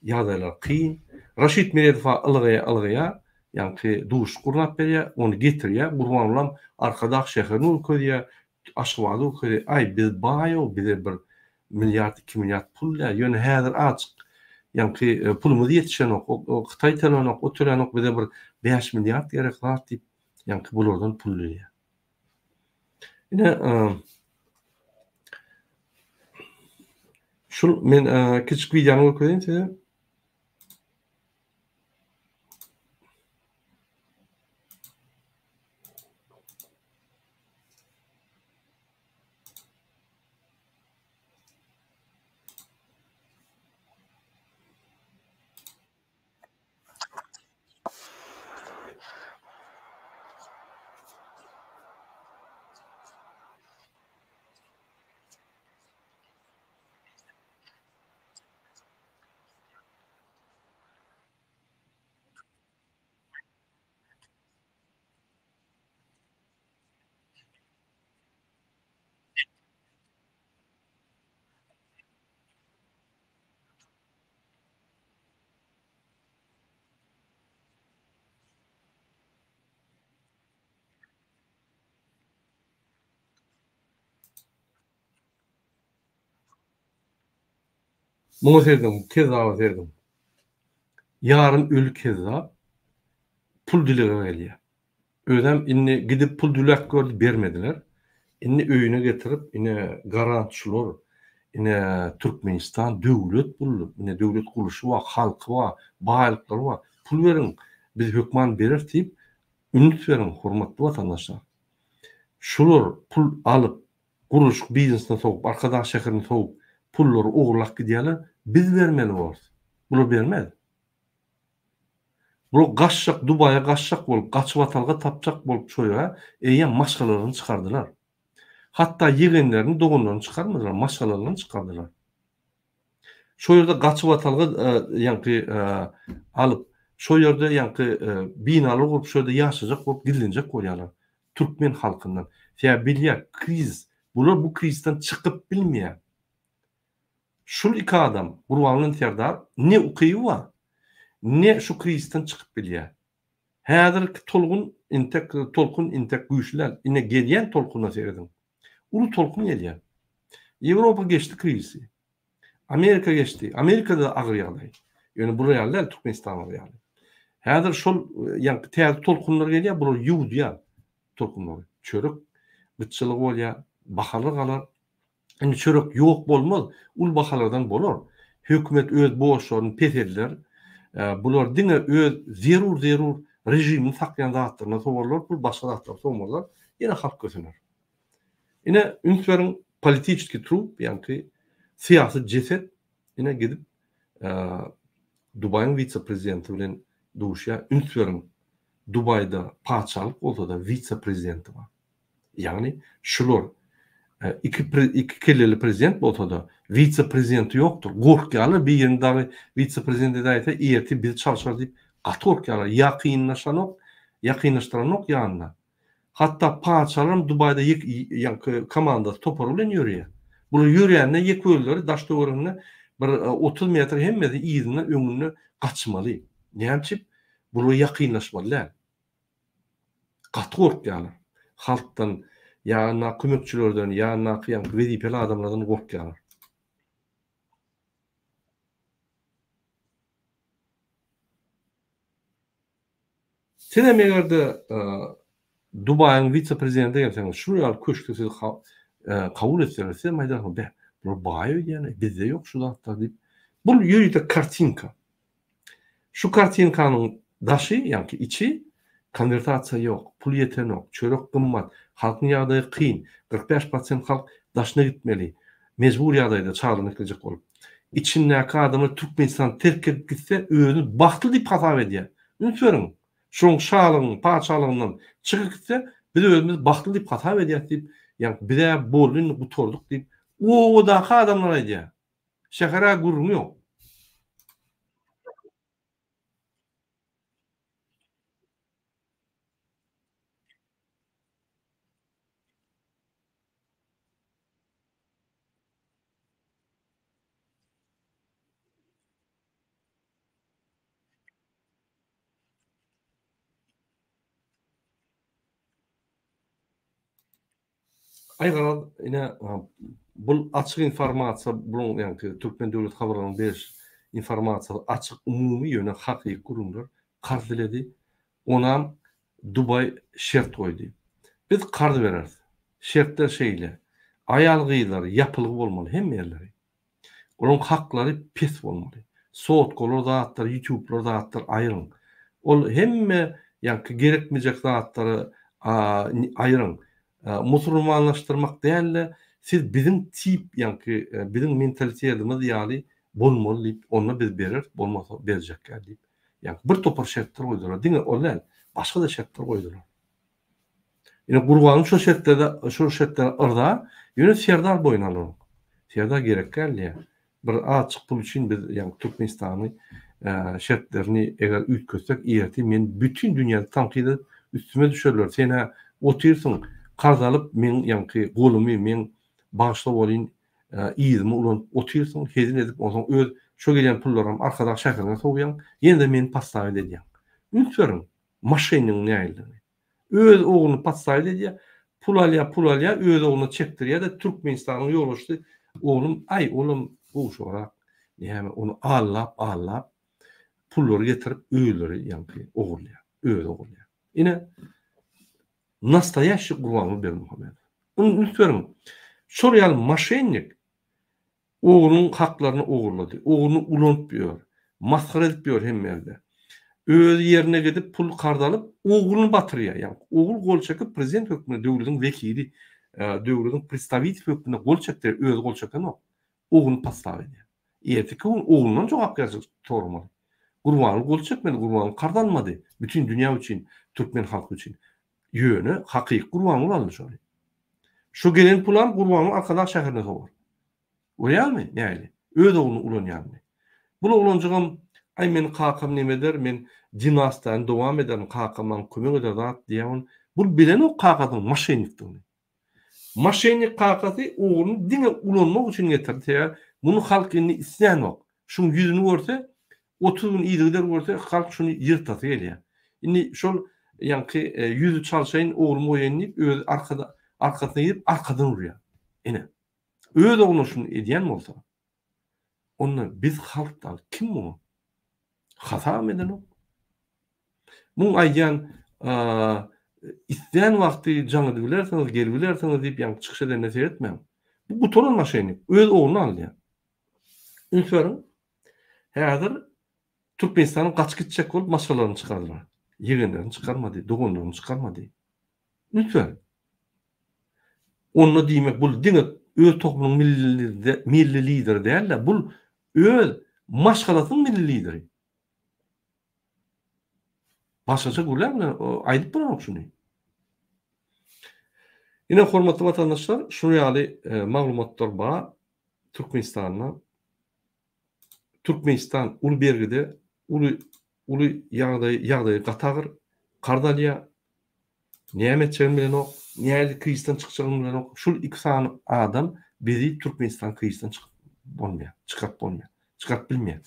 Ýagdaýlar kyn. Raşid Meredowa ylgaýa ylgaýa ýaňky duşuşyk gurnap berýär, ony getirýär. Gurbangulam Arkadag şäherini görkezýär, Aşgabady görkezýär. Aý, biz baý-ow, bize bir milliard, iki milliard pul däl. Ýöne häzir azjyk ýaňky pulumyz ýetişenok. Hytaý tölänok, o tölänok, bize bir bäş milliard gerek zat diýip, ýaňky bulardan pul dileýär. Ine, şul men kiçik wideony görkezeyim size. Muňa serediň, kezzaba serediň. Ýarym öli kezzap pul dilege gelýär. Özem indi gidip pul diläp gördi, bermediler. Indi öýüne getirip, ine garant şular, ine Türkmenistan döwlet bul, ine döwlet gurluşy bar, halky bar, baýlyklary bar, pul beriň, biz hökman bereris diýip, üns beriň, hormatly watandaşlar. Şular pul alyp, gurluşyk biznesine sowup, Arkadag şäherine sowup, pullary ogurlap gidýärler, biz bermeli borus. Bular bermez. Bular gaçjak Dubaýa gaçjak bolup gaçybatalga tapjak bolup çoýa eýýäm maşgalalaryny çykardylar. Hatda ýegenlerini doganlaryny çykarmadylar maşgalalaryny çykardylar. Şo ýerde gaçybatalga ýaňky alyp şo ýerde ýaňky binalar gurup şo ýerde ýaşajak bolup gizlenjek bolýarlar türkmen halkyndan. Sebäbi bilýär krizis bular bu krizisden çykyp bilmeýär. Şul iki adam, Gurbanguly Serdar ne ukyby bar, ne şu krizisden çykyp bilýär. Häzirki tolgun intek tolkun intek güýçli däl. Ine gelýän tolkuna serediň. Uly tolkun gelýär. Ýewropa geçdi krizisi. Amerika geçdi. Amerikada agyr ýagdaý. Ýöne bular ýaly däl, Türkmenistanlar ýaly. Häzir şol ýaňky täze tolkunlar gelýär, bular ýuwdýar tolkunlary. Çörek gytçylygy bolýar, bahalar galar. Indi çörek ýok bolmaz, uly bahalardan bolar. Hökümet öz borçlaryny peselder. Bular diňe öz zerur-zerur režimini saklaýan zatlaryna sowarlar, pul başga zatlara sowmazlar. Ýene halk kösener. Ine, üns beriň, politiçeskiý trup, ýaňky syýasy jeset ine gidip Dubaýyň wise-prezidenti bilen duşýar. Üns beriň, Dubaýda patyşalyk bolsa-da wise-prezidenti bar. Ýagny şular iki iki kelleli prezident bolsa-da, wise-prezidenti ýokdur. Gorkýarlar birini dagy wise-prezident edäýse ertir bizi çalşar diýip gaty gorkýarlar. Ýakynlaşanok, ýakynlaşdyranok ýanyna. Hatda patyşalaram Dubaýda ýek ýaňky komandasy topary bilen ýörýär. Bular ýörände ýek özleri daş töwereginde bir 30 metr hemmesi yzynda öňünde gaçmaly. Näme üçin? Bular ýakynlaşmaly däl. Gaty gorkýarlar. Halkdan, ýanyndaky kömekçilerden, ýanyndaky ýaňky wezipeli adamlardan gorkýarlar. Sizem eger-de Dubaýyň wise-prezidenti gelseňiz, şul ýaly köşkde sizi kabul etseler, sizem aýdarsyňyz, beh, bular baý öýdýän-eý, bizde ýok şu zatlar diýip. Bul ýörite kartinka. Şu kartinkanyň daşy, ýaňky içi konwertasiýa ýok, pul ýetenok, çörek gymmat, halkyň ýagdaýy kyn, 45 prosent halk daşyna gitmeli, mejbur ýagdaýda çagalaryny eklejek bolup. Içindäki adamlar Türkmenistany terk edip gitse, özüni bagtly diýip hasap edýär. Üns beriň, şoň şalygyň, patyşalygyndan çykyp gitse, biz özümizi bagtly diýip hasap edýäris diýip, ýaňky biz-ä boldy indi gutardyk diýip, obadaky adamlar aýdýar. Şäher-ä gürrüňi ýok. Aý garaz ine bul açyk informasiýa buluň ýaňky türkmen döwlet habarlarynyň beriş informasiýasy açyk umumy ýöne hakyky gürrüňler karz diledi onam Dubaý şert goýdy biz karz bereris şertler şeýle aýal gyzlar ýapylgy bolmaly hemme ýerleri Olaryň haklary pes bolmaly. Sotkalar zatlar, ýutublar zatlar aýyryň. Ol hemme ýaňky gerekmejek zatlary aýyryň. Musulmanlaşdyrmak däl-de, siz biziň tip ýaňky biziň mentalitetimiz ýaly bolmaly diýip, onda biz bereris, bolmasa berjekgä diýip. Ýaňky bir topar şertler goýdular. Diňe ol däl, başga-da şertler goýdular. Ine Gurbanyň şo şertlerde şo şertlere yrza, ýöne Serdar boýun alanok. Serdar gerek däl diýýär. Bir azjyk pul üçin biz ýagny Türkmenistany şertlerini eger üýtgetsek ertir meni bütin dünýäde tankyt edip üstüme düşerler. Sen-ä otyrsyň karz alyp meň ýaňky golumy meň bagyşla bolýyn yzymy ulanyp otyrsyň hezil edip onsoň öz şo gelýän pullaram Arkadag şäherine sowýaň ýene-de meni podstawit edýäň. Üns beriň maşennigiň nähilidigini. Öz ogluny podstawit edýär, pul alýar, pul alýar, öz ogluna çekdirýär-de, Türkmenistanyň ýolbaşçysy oglum, aý, olam gowşagrak, näme, ony allap, allap, pullary getirip, özleri ýaňky ogurlaýar, özi ogurlaýar. Ine, nastoýaşşi Gurbanguly Berdimuhamedow. Üns beriň, şol ýaly moşennik Oglunyň haklaryny ogurlady. Ogluny ulanyp ýör. Masgara edip ýör hemme ýerde. Özi ýerine gidip pul karz alyp, ogluny batyrýar. Ýagny ogul gol çekip prezident hökmünde döwlediň wekili, döwlediň predstawiteli hökmünde gol çekdirýär, özi gol çekenok. Ogluny podstaw edýär. Erteki gün oglundan jogapkärçilik soramaly. Gurbanguly gol çekmedi, Gurbanguly karz almady bütin dünýä üçin, türkmen halky üçin. Ýöne hakyky Gurbanguly aldy şony. Şu gelen pulam Gurbanguly Arkadag şäherine sowar. Görýäňmi, nähili? Öz ogluny ulanýanyny. Bul oglanjygam, Aý, meni kakam neme eder, men dinastiýany dowam ederin, kakam maňa kömek eder zat diýýär ol. Bul bilenok kakasynyň moşennikdigini. Moşennik kakasy ogluny diňe ulanmak üçin getirdi, sebäbi muny halk indi islänok. Şuň ýüzüni görse, 30 gün yzygider görse, halk şuny ýyrtasy gelýär. Indi şol ýaňky ýüzi çalşaýyn, oglumy goýaýyn diýip, özi arkada, arkasyna girip, arkadan urýar. Ine. Öz ogluna şuny edýän bolsa, onda biz halk dagy kim muňa? Hasabam edenok. Muň aýdýan islän wagty jaň edip bilersiňiz, gelip bilersiňiz diýip ýaňky çykyş edenine seretmäň. Bu gutaran moşennik, öz ogluny alýar. Üns beriň. Häzir Türkmenistanyň gaçyp gitjek bolup maşgalalaryny çykardylar. Ýegenlerini çykarmady, doganlaryny çykarmady. Üns beriň. Onda diýmek bul diňe öz tohumynyň milli lideri däl-de, bul öz maşgalasynyň milli lideri. Başgaça gürläp bilen aýdyp bolanok şuny. Ine hormatly watandaşlar, şuny ýaly maglumatlar bar. Türkmenistanda Türkmenistan uly bergide, uly uly ýagdaý ýagdaýy gaty agyr, karz alýar. Näme etjegini bilenok, nähili krizisden çykjagyny bilenok. Şul iki sany adam bizi Türkmenistan krizisden çykyp bolmaýar, çykaryp bolmaýar, çykaryp bilmeýär.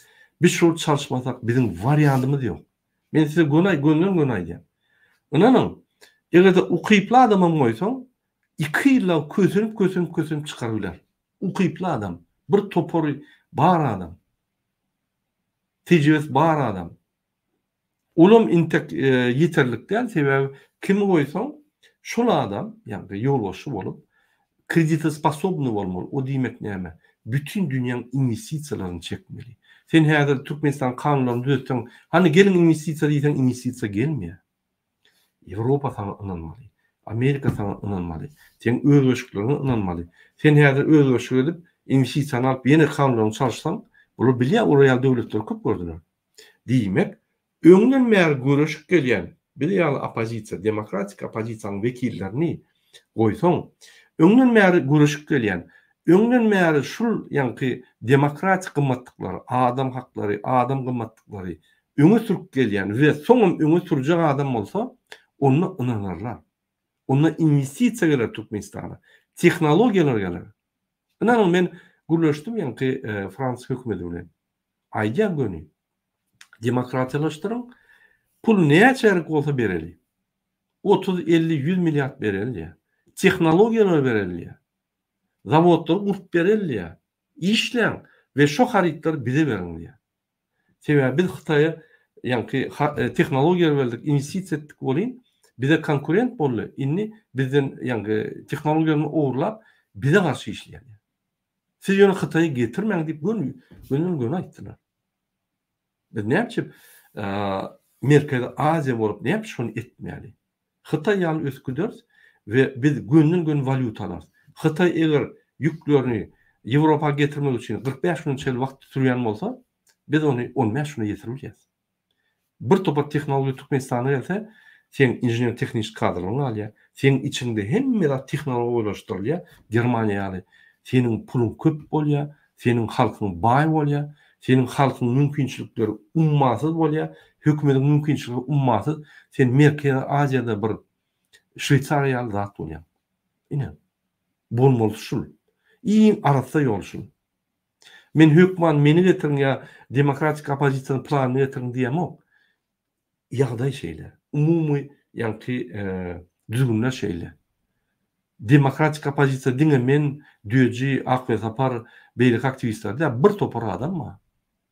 Biz şol çalyşmasak biziň wariantymyz ýok. Men size göni gönden göni aýdýan. Ynanyň, eger-de ukyply adamam goýsaň, iki ýyllap kösenip kösenip kösenip çykaryp biler. Ukyply adam, bir topary bar adam. Tejribesi bar adam. Olam intek ýeterlik däl, sebäbi kimi goýsaň, şol adam, ýagny ýolbaşçy bolup, kreditosposobnyý bolmaly. O diýmek näme? Bütin dünýäň inwestisiýalaryny çekmeli. Sen häzir Türkmenistanyň kanunlaryny düzetseň, hany geliň inwestisiýa diýseň, inwestisiýa gelmeýär. Ýewropa saňa ynanmaly. Amerika saňa ynanmaly. Seň özgerişlikleriňe ynanmaly. Sen häzir özgerişlik edip, inwestisiýany alyp, ýene kanunlaryňy çalyşsaň, bular bilýär, olar ýaly döwletleri köp gördüler. Diýmek, öňden bäri göreşip gelýän biz ýaly oppozisiýa, demokratik oppozisiýanyň wekillerini goýsaň, öňden bäri göreşip gelýän, öňden bäri şul ýaňky demokratik gymmatlyklary, adam haklary, adam gymmatlyklary öňe sürüp gelýän we soňam öňe sürjek adam bolsa, onda ynanarlar. Onda inwestisiýa geler Türkmenistana, tehnologiýalar geler. Ynanyň men gürleşdim ýaňky frans hökümeti bilen. Aýdýar göni. Demokratiýalaşdyryň, pul näçerik bolsa bereli. 30, 50, 100 milliard bereli diýýär. Tehnologiýalary bereli diýýär. Zawodlary gurup bereli diýýär. Işläň we şo harytlary bize beriň diýýär. Sebäbi biz Hytaýa ýaňky tehnologiýa berdik, inwestisiýa etdik welin, bize konkurent boldy. Indi bizden ýaňky tehnologiýalaryny ogurlap, bize garşy işleýär. Siz ýöne Hytaýy getirmäň diýip göni, gönden-göni aýtdylar. Biz näme üçin Merkezi Aziýa bolup näme üçin şony etmäli? Hytaý ýaly ösüp gideris we biz gönden-göni walýuta alarys. Hytaý eger ýüklerini Ýewropa getirmek üçin 45 güne çenli wagt sürýän bolsa, biz ony 15 güne ýetirip bilýäris. Bir topar tehnologiýa Türkmenistana gelse, seň inžener-tehniki kadrlaryň galýar, seň içiňde hemme zat tehnologiýa oýlaşdyrylýar, Germaniýa ýaly seniň puluň köp bolýar, seniň halkyň baý bolýar, seniň halkyň mümkinçilikleri ummasyz bolýar, hökümediň mümkinçiligi ummasyz, sen Merkezi Aziýada bir Şweýsariýa ýaly zat bolýaň. Ine, bolmalysy şul. Iň arassa ýol şul. Men hökman meni getiriň ýa demokratik oppozisiýanyň planyny getiriň diýemok. Ýagdaý şeýle. Umumy ýaňky düzgünler şeýle. Demokratik oppozisiýa diňe men, Düýeji, Akbesapar, beýleki aktiwistler däl, bir topar adam bar.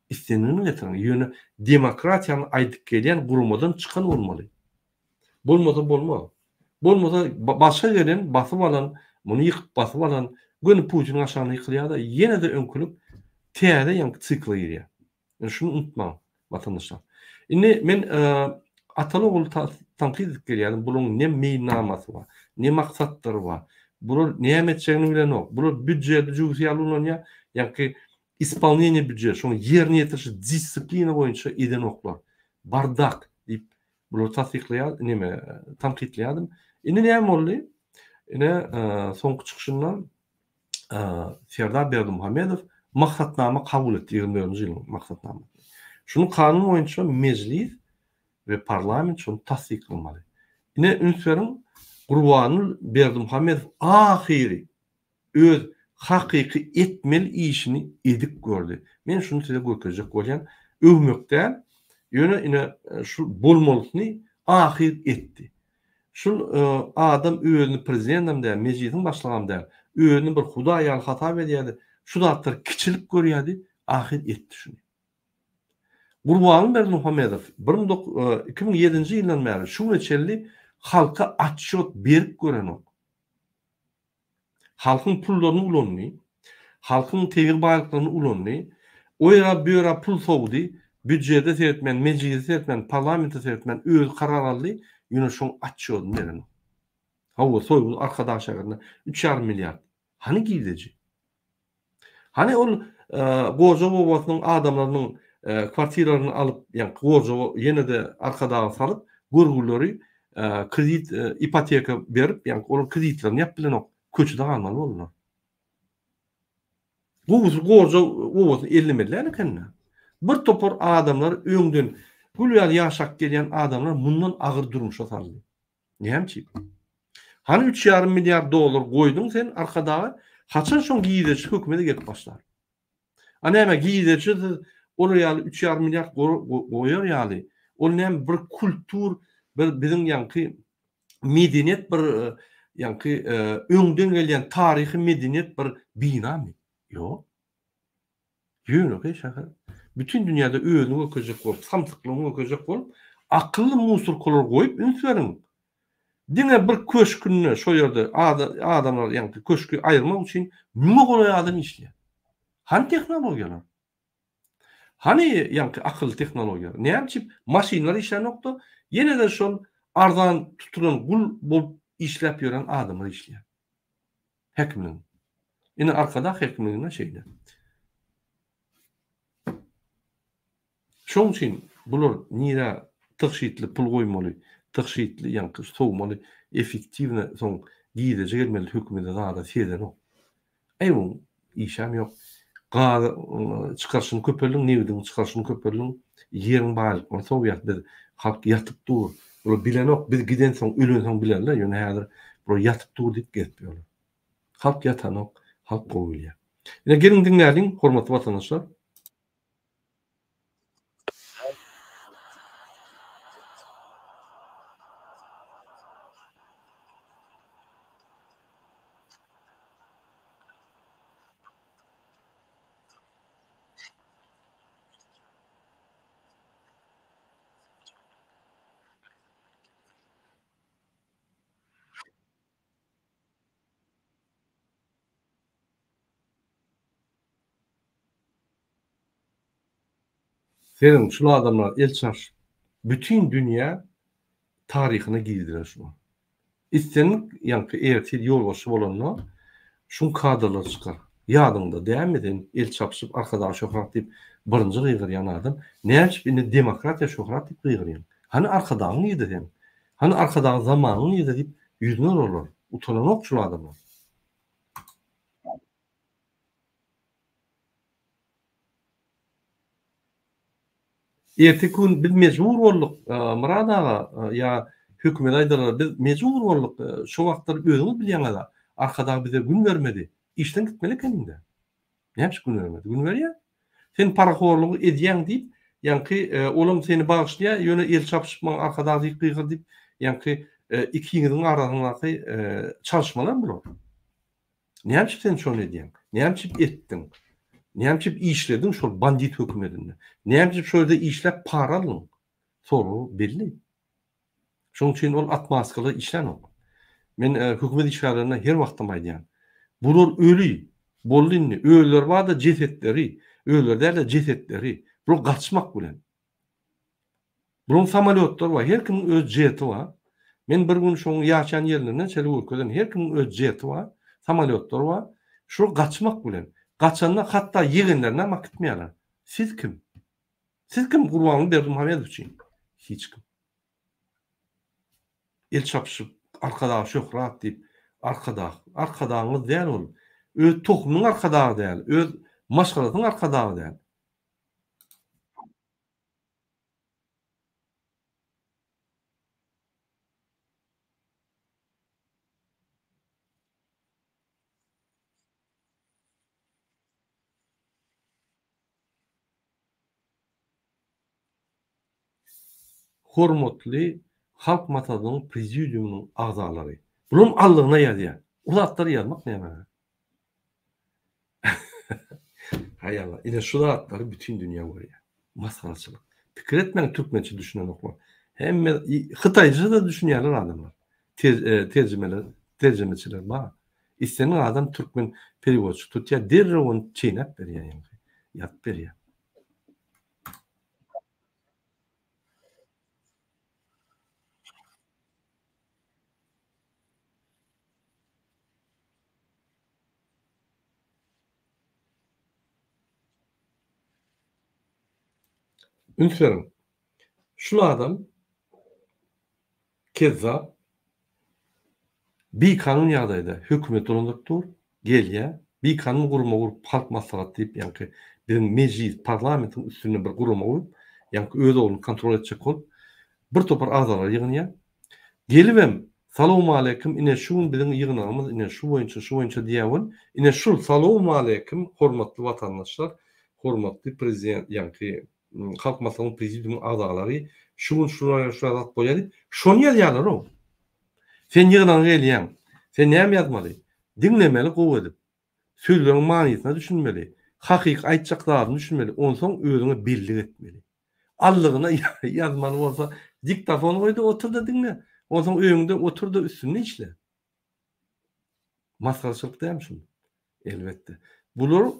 Islendigini getiriň, ýöne demokratiýany aýdyp gelýän guramadan çykan bolmaly. Bolmasa bolmaz. Bolmasa başga gelen basyp alan, muny ýykyp basyp alan göni Putiniň aşagyna ýykylýar-da, ýene-de öňkülik täze ýaňky sikle girýär. Indi şuny unutmaň, watandaşlar. Indi men ataly-ogul tankyt edip gelýärdim, bularyň ne meýilnamasy bar, ne maksatlary bar. Bular näme etjegini bilenok. Bular býudjeti jübüsi ýaly ulanýar. Ýaňky ispolneniýe býudjet, şoň ýerine ýetirişi disiplina boýunça edenoklar. Bardak diýip Bulary tassyklaýar, neme, tankytlaýardym. Indi näme boldy? Ine, soňky çykyşynda Serdar Berdimuhamedow maksatnama kabul etdi, 24-nji ýylyň maksatnamasyny. Şuny kanun boýunça mejlis we parlament şony tassyklamaly. Ine, üns beriň, Gurbanguly Berdimuhamedow ahyry öz hakyky etmeli işini edip gördi. Men şuny size görkezjek bolýan. Öwmek däl, ýöne ine şu bolmalysyny ahyr etdi. Şul adam özüni prezidendem däl, mejlisiň başlygam däl, özüni bir hudaý ýaly hasap edýärdi, şu zatlary kiçilik görýärdi, ahyr etdi şuny. Gurbanguly Berdimuhamedow 2007-nji ýyldan bäri şu güne çenli halka otçýot berip görenok. Halkyň pullaryny ulandy, halkyň tebigy baýlyklaryny ulandy, o ýere bu ýere pul sowdy, býudjete seretmän, mejlise seretmän, parlamente seretmän özi karar aldy, ýöne şoň otçýodyny berenok. Hawa, Soýuz Arkadag şäherinde üç ýarym milliard. Hany girdeji? Hany ol Gorjaw obasynyň adamlarynyň kwartiralaryny alyp, ýaňky Gorjawa ýene-de Arkadaga salyp, görgüleri kredit, ipoteka berip, ýaňky olaryň kreditlerini ýapyp bilenok, köçede galmaly boldular. Gowusy Gorjaw obasyny ellemeli däl eken-dä. Bir topar adamlar öňden gül ýaly ýaşap gelýän adamlar mundan agyr durmuşa saldy. Näme üçin? Hany üç ýarym milliard dollar goýduň sen Arkadaga, haçan şoň girdejisi hökümete gelip başlar? A näme girdejisiz olar ýaly üç ýarym milliard goýar ýaly, ol näme bir kultur, bir biziň ýaňky medeniýet bir ýaňky öňden gelýän taryhy medeniýet bir binamy? Ýok. Ýönekeý şäher. Bütin dünýäde özüni görkezjek bolup, samsyklygyny görkezjek bolup, Akylly musurkalary goýup üns beriň. Diňe bir köşkünde şo ýerde adamlar ýaňky köşki aýyrmak üçin müňe golaý adam işleýär. Hany tehnologiýalar? Hany ýaňky akylly tehnologiýalar? Näme üçin maşynlar işlänokda, ýene-de şol arzan tutulan gul bolup işläp ýören adamlar işleýär. Häkimligiň. Ine Arkadag häkimliginde şeýle. Şoň üçin bular nirä tygşytly pul goýmaly, tygşytly ýaňky sowmaly, effektiwno soň girdeji gelmeli hökümete zada seredenok. Äý oň işem ýok. Gaz çykaryşyny köpeldiň, nebidiň çykaryşyny köpeldiň, ýeriň baýlyklaryny sowýas biz. Halk ýatyp dur. Bular bilenok, biz gidensoň, ölensoň bilerler, ýöne häzir bular ýatyp dur diýip gezip ýörler. Halk ýatanok, halk gowy bilýär. Ine geliň diňläliň, hormatly watandaşlar. Seniň şul adamlar el çarşyp bütin dünýä taryhyna girdiler şular. Islendik ýaňky ertir ýolbaşçy bolanda şuň kadrlary çykar. Ýadyňda dälmi sen el çapyşyp Arkadag şöhrat diýip birinji gygyrýan adam näme üçin indi demokratiýa şöhrat diýip gygyrýaň. Hany Arkadagyň nirde seň? Hany Arkadagyň zamanyň nirde diýip ýüzüne urarlar. Utananok şul adamlar. Erteki gün biz mejbur bolduk, Myrat aga, ýa hökümete aýdarlar, biz mejbur bolduk, şo wagtlar özüňiz bilýäňiz-a, Arkadag bize gün bermedi. Işden gitmeli ekeniň-dä. Näme üçin gün bermedi? Gün berýär. Sen parahorlugy edýäň diýip, ýaňky olam seni bagyşlaýar, ýöne el çapyşyp maňa Arkadag diýip gygyr diýip, ýaňky ikiňiziň arasyňdaky çalyşmalar bular. Näme üçin sen şony edýäň? Näme üçin etdiň? Näme üçin işlediň şol bandit hökümetinde? Näme üçin şo ýerde işläp para aldyň? Sorag belli. Şonuň üçin ol atmaskalar işlänok. Men hökümet işgärlerine her wagtam aýdýan. Bular öli. Boldy indi. Ölüleri bar-da jesetleri. Ölüleri däl-de jesetleri. Bular gaçmak bilen. Bularyň samolýotlary bar. Her kimiň öz jeti bar. Men bir gün şoň ýaşaýan ýerlerinden şeýle görkezen. Her kimiň öz jeti bar, samolýotlary bar. Şol gaçmak bilen. Gaçanda hatda ýegenlerinem akitmeýärler. Siz kim? Siz kim Gurbanguly Berdimuhamedow üçin? Hiç kim. El çapyşyp Arkadag şöhrat diýip, Arkadag, Arkadagyňyz däl ol. Öz tohumynyň arkadagy däl, öz maşgalasynyň arkadagy däl. Hormatly Halk Maslahatynyň Prezidiumynyň agzalary. Bularyň allygyna ýazýar. O zatlary ýazmak näme? Haý Allah, ine şu zatlary bütin dünýä görýär. Masgaraçylyk. Pikir etmäň türkmençe düşünenoklar. Hemme hytaýça-da düşünýärler adamlar. E, terjimeler, terjimeçiler bar. Islendik adam türkmen perewodçy tutýar, derrew ony çeýnäp berýär ýaňky. Ýazyp berýär. Üns beriň. Şul adam kezzap, bikanun ýagdaýda hökümet dolandyryp dur, gelýär, bikanun gurama gurup Halk Maslahaty diýip ýaňky biziň mejlis, parlamentiň üstünde bir gurama gurup, ýaňky öz ogluny kontrol etjek bolup bir topar agzalar ýygnaýar. Gelibem Salowmaleýkim ine şu gün biziň ýygnagymyz ine şu boýunça şu boýunça diýýär welin ine şul Salowmaleýkim hormatly watandaşlar hormatly prezident ýaňky Halk Maslahatynyň prezidiumyň agzalary şu gün şular şular zat bolýar diýip şony ýazýarlar-ow. Sen ýygnaga gelýäň. Sen näme ýazmaly? Diňlemeli gowy edip. Sözleriň manysyna düşünmeli. Hakyky aýtjak zadyny düşünmeli. Onsoň özüňe bellik etmeli. Allygyna ýazmaly bolsa, diktofon goý-da otur-da diňle. Onsoň öýüňde otur-da üstünde işle. Masgaraçylyk dälmi şul? Elbetde. Bular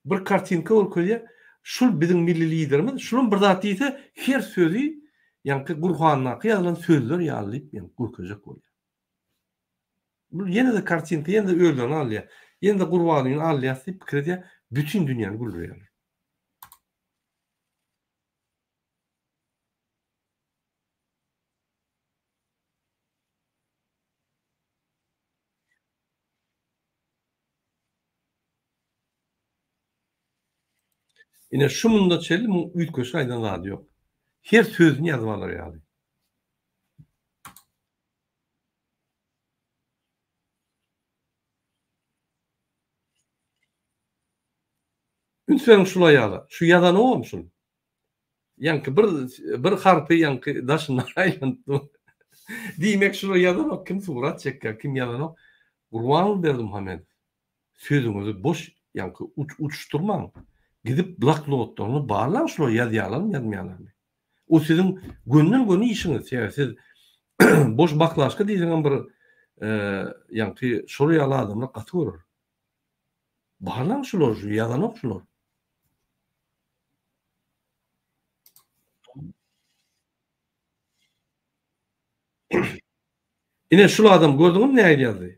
bir kartinka görkezýär. Şul biziň milli liderimiz, şulam bir zat diýse, her sözi ýaňky Gurhandaky ýazylan sözler ýaly diýip ýaňky görkezjek bolýar. Bu ýene-de kartinka, ýene-de özlerini alýar. Ýene-de Gurbangulyny alýas diýip pikir edýär. Bütin dünýäni güldürýärler. Ine şu munda çenli muň üýtgeşik aýdan zady ýok. Her sözüni ýazyp alar ýaly. Üns beriň şul aýala. Şu ýazanogam şul. Ýaňky bir bir harpy ýaňky daşyndan aýlanyp dur. Diýmek şular ýazanok kim surat çekýär kim ýazanok. Gurbanguly Berdimuhamedow sözüňizi boş ýaňky uçuşdyrmaň. Gidip bloknotlaryny barlaň şular ýazýarlarmy ýazmaýarlarmy. O siziň gönden göni işiňiz. Sebäbi siz boş baklaşka diýseňem bir ýaňky şol ýaly adamlar gaty görer. Barlaň şular şu ýazanok şular. Ine şul adam gördüňizmi nähili ýazdy?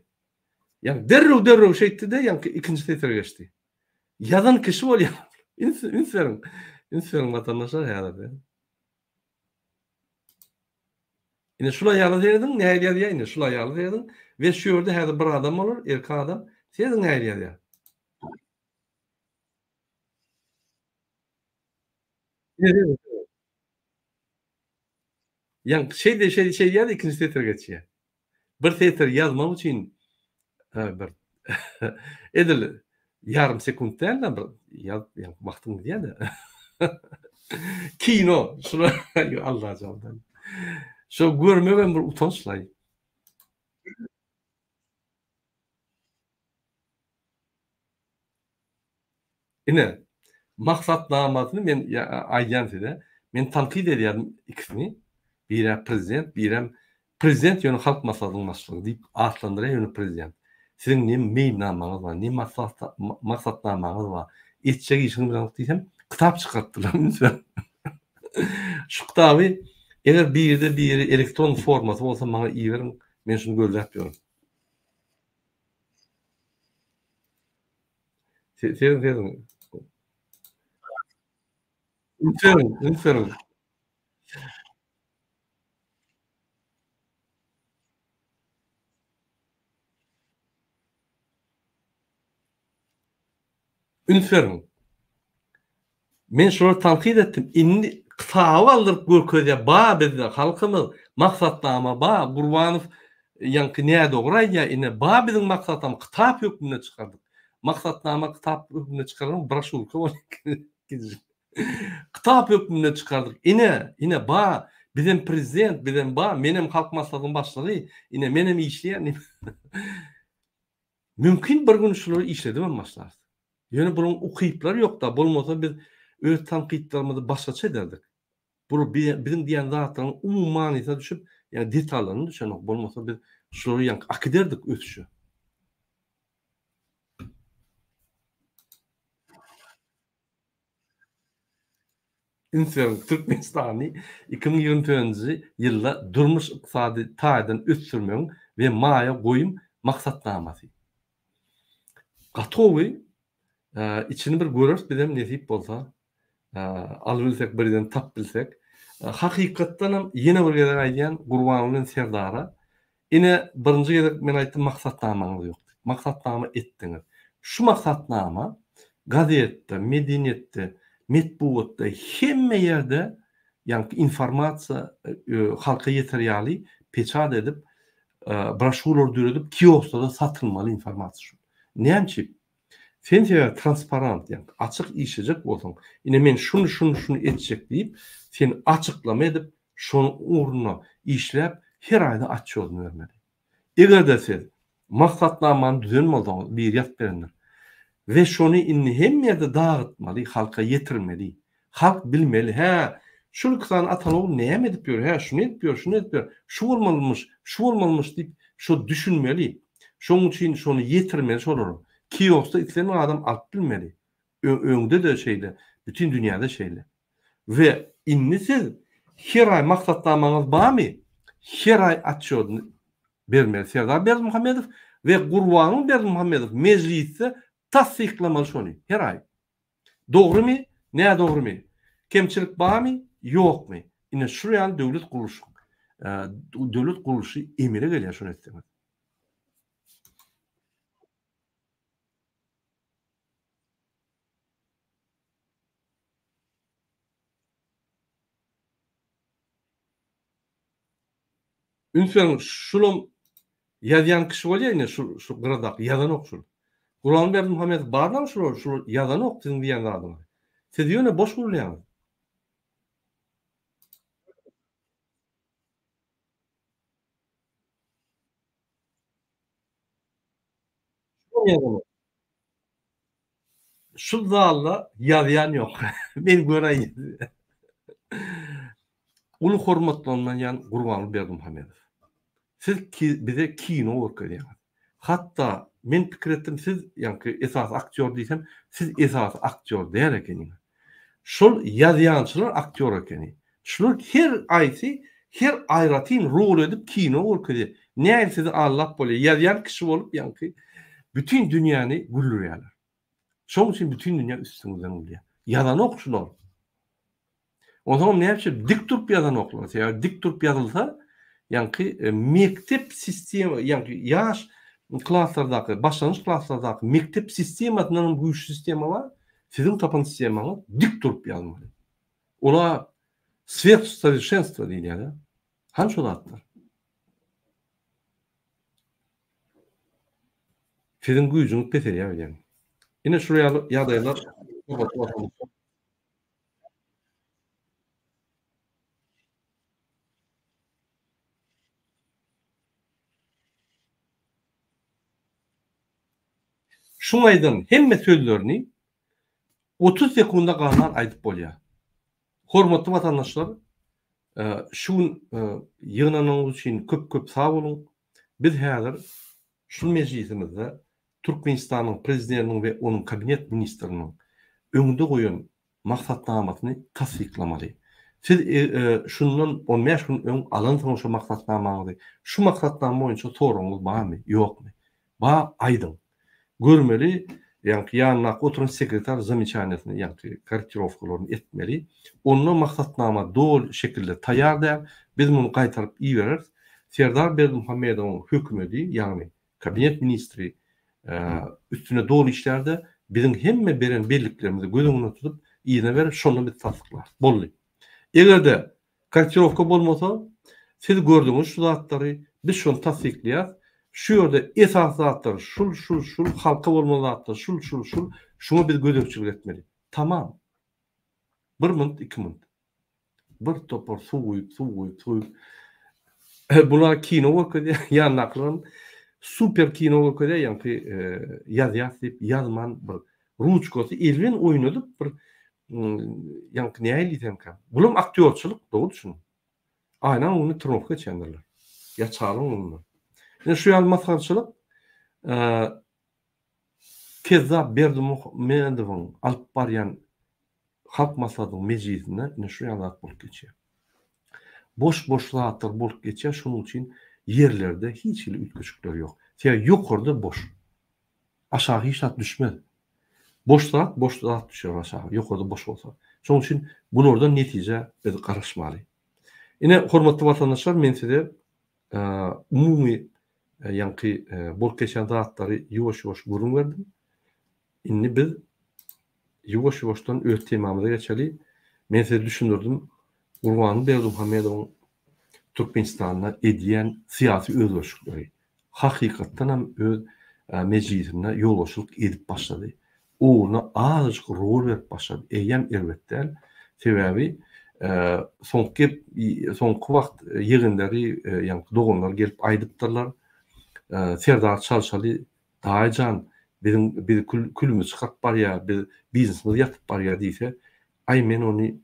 Ýa derrew derrew şeýtdi-de, ýaňky ikinji setire geçdi. Ýazan kişi bolýar. Üns üns beriň. Üns beriň watandaşlar häzir. Ine şul aýala serediň nähili ýazýar ine şul aýala serediň we şu ýerde häzir bir adam bolar erkek adam serediň nähili ýazýar. Ýaňky şeýde şeýde şeýdýär ikinji setire geçýär. Bir setir ýazmak üçin bir edil ýarym sekunt däl-de bir ýazyp ýa wagtyň gidýär-de. Kino şular Allajan. Şo görmegem bir utançlaý. Ine, maksatnamasyny men aýdýan size, men tankyt edýärdim ikisini, birä prezident, birem prezident ýöne halk maslahatynyň başlygy diýip atlandyrýar ýöne prezident. Siziň ne meýilnamaňyz bar, ne maksatnamaňyz bar, etjek işiňiz ýok diýsem, kitap çykartdylar üns beriň. Şu kitaby eger birde biri elektron formasy bolsa maňa iberiň, men şuny gözläp ýörün. Sezin sezin. Üns beriň, üns beriň. Üns beriň. Men şulary tankyt etdim. Indi kitaby aldyryp görkezýär. Ba bizde halkymyz maksatnama ba Gurbanow ýaňky nädogry aýdýar ine ba biziň maksatnama kitap hökmünde çykardyk. Maksatnama kitap hökmünde çykarylan broşurka bolýar. Kitap hökmünde çykardyk. Ine, ine ba bizem prezident, bizem ba menem halk maslahatynyň başlygy, ine menem işleýän diýip. Mümkin bir gün şulary işledibem başlarys. Ýöne bularyň ukyplary ýokda, bolmasa biz öz tankytlarymyzy başgaça ederdik. Bular biziň diýen zatlaryň umumy manysyna düşüp, ýa detallaryna düşenok, bolmasa biz şulary ýaňky akiderdik ösüşe. Üns beriň, Türkmenistany 2024-nji ýylda durmuş-ykdysady taýdan ösdürmegiň we maýa goýum maksatnamasy. Gaty gowy. Içini bir göreris bizem nesip bolsa. Alybilsek birden tap bilsek. Hakykatdanam ýene bir gezek aýdýan Gurbanguly bilen Serdara ine birinji gezek men aýtdym maksatnamaňyz ýok diýip. Maksatnama etdiňiz. Şu maksatnama gazetde, medeniýetde, metbugatda hemme ýerde ýaňky informasiýa halka ýeter ýaly peçat edip broşýurlar döredip kiosklarda satylmaly informasiýa şu. Näme üçin? Sen sebäbi transparant, ýagny açyk işlejek bolsaň, ine men şuny, şuny, şuny etjek diýip, sen açyklama edip, şonuň ugrunda işläp, her aýda otçýodyny bermeli. Eger-de siz maksatnamany düzen bolsaňyz, biri ýazyp berendir, we şony indi hemme ýerde dagytmaly, halka ýetirmeli. Halk bilmeli, hä, Şul iki sany ataly ogul näme edip ýör, hä şuny edip ýör, şuny edip ýör, şu bolmalymyş, şu bolmalymyş diýip şo düşünmeli. Şonuň üçin şony ýetirmeli şolara. Kioskda islendik adam alyp bilmeli. Öňde-de şeýle, bütin dünýäde şeýle. We indi siz her aý maksatnamaňyz barmy? Her aý otçýodyny bermeli Serdar Berdimuhamedow we Gurbanguly Berdimuhamedow mejlisde tassyklamaly şony her aý. Dogrymy, nädogrymy? Kemçilik barmy, ýokmy? Ine şu ýaly döwlet gurluşyk döwlet gurluşy emele gelýär şony etseňiz. Üns beriň şulam ýazýan kişi bolýa ine şu şu gyradaky ýazanok şul. Gurban Berdimuhamedow barlaň şulary şul ýazanok siziň diýýän zadyňyzy. Siz ýöne boş gürleýäňiz. Şulam ýazanok. Şu zalda ýazýan ýok. Men göräýin. Uly hormatlanylýan Gurbanguly Berdimuhamedow. Siz bize kino görkezýäňiz. Hatda men pikir etdim siz ýaňky esasy aktýor diýsem, siz esasy aktýor däl ekeniňiz. Şol ýazýançylar aktýor ekeni. Şular her aýsy her aýratyn rol edip kino görkezýär. Nähili sizi aldap bolýar. Ýazýan kişi bolup ýaňky bütin dünýäni güldürýärler. Şoň üçin bütin dünýä üstüňizden gülýär. Ýazanok şular. Onsoňam näme üçin dik durup ýazanoklar? Sebäbi dik durup ýazylsa, ýaňky e, mekdep sistema, ýaňky ýaş klaslardaky, başlangyç klaslardaky mekdep sistemasyndan hem güýçli sistema bar. Siziň tapan sistemaňyz dik durup ýazmaly. Ola swerh sowerşenstwo diýilýär. Hany şo zatlar? Siziň güýjüňiz peselýär öýdýän. Ine şular ýaly ýagdaýlar Şuň aýdan hemme sözlerini 30 sekunda galman aýdyp bolýar. Hormatly watandaşlar, şu gün ýygnanyňyz üçin köp-köp sag boluň. Biz häzir şu mejlisimizde Türkmenistanyň Prezidentiniň we onuň Kabinet ministriniň öňde goýan maksatnamasyny tassyklamaly. Siz şundan on bäş gün öň alansyňyz şu maksatnamaňyzy. Şu maksatnama boýunça soragyňyz barmy, ýokmy? Bar, aýdyň. Görmeli, ýaňky ýanyndaky oturan sekretar zameçaniýasyny, ýaňky korrektirowkalaryny etmeli. Onda maksatnama doly şekilde taýýar däl. Biz muny gaýtaryp ibereris. Serdar Berdimuhamedowyň hökümedi, ýagny Kabinet ministri üstünde doly işlärde, biziň hemme beren belliklerimizi göz öňünde tutup, yzyna berer, şonda biz tassyklarys. Boldy. Eger-de korrektirowka bolmasa, siz gördüňiz şu zatlary, biz şony tassyklaýarys. Şu ýerde esasy zatlar şul, şul, şul, halka bolmaly zatlar şul, şul, şul, şuňa biz gözegçilik etmeli. Tamam. Bir munt, iki munt. Bir topar suw guýup, suw guýup, suw guýup. Bular kino görkezýär, ýanyndakylaram super kino görkezýär, ýaňky ýazýas diýip ýazman bir ruçkasy eli bilen oýnadyp bir ýaňky nähili diýsemkä. Bulam aktýorçylyk, dogry düşüniň. Aýnaň öňünde trnowka geçýändirler. Ýa çalyň öňünde. Ine şu ýaly masgaraçylyk Kezzap Berdimuhamedowyň alyp barýan Halk Maslahatynyň mejlisinde ine şu ýaly zat bolup geçýär. Boş-boş zatlar bolup geçýär, şonuň üçin ýerlerde hiç hili üýtgeşikler ýok. Sebäbi ýokarda boş. Aşaga hiç zat düşmez. Boş zat, boş zat düşer aşaga, ýokarda boş bolsa. Şonuň üçin bulardan netijä biz garaşmaly. Ine, hormatly watandaşlar, men size umumy ýaňky bolup geçen zatlary ýuwaş-ýuwaş gürrüň berdim. Indi biz ýuwaş-ýuwaşdan öz temamyza geçeli. Men size düşündirdim, Gurbanguly Berdimuhamedowyň Türkmenistanda edýän syýasy özgerişlikleri hakykatdan hem öz mejlisinde ýolbaşçylyk edip başlady. Ogluna azajyk rol berip başlady. Eýýäm erbet däl. Sebäbi soňky gep soňky wagt ýegenleri, ýaňky doganlary gelip aýdypdyrlar. Serdar çalşaly, daýy jan, biziň bizi külümiz çykaryp barýar, biz biznesimiz ýatyp barýar diýse, aý men ony.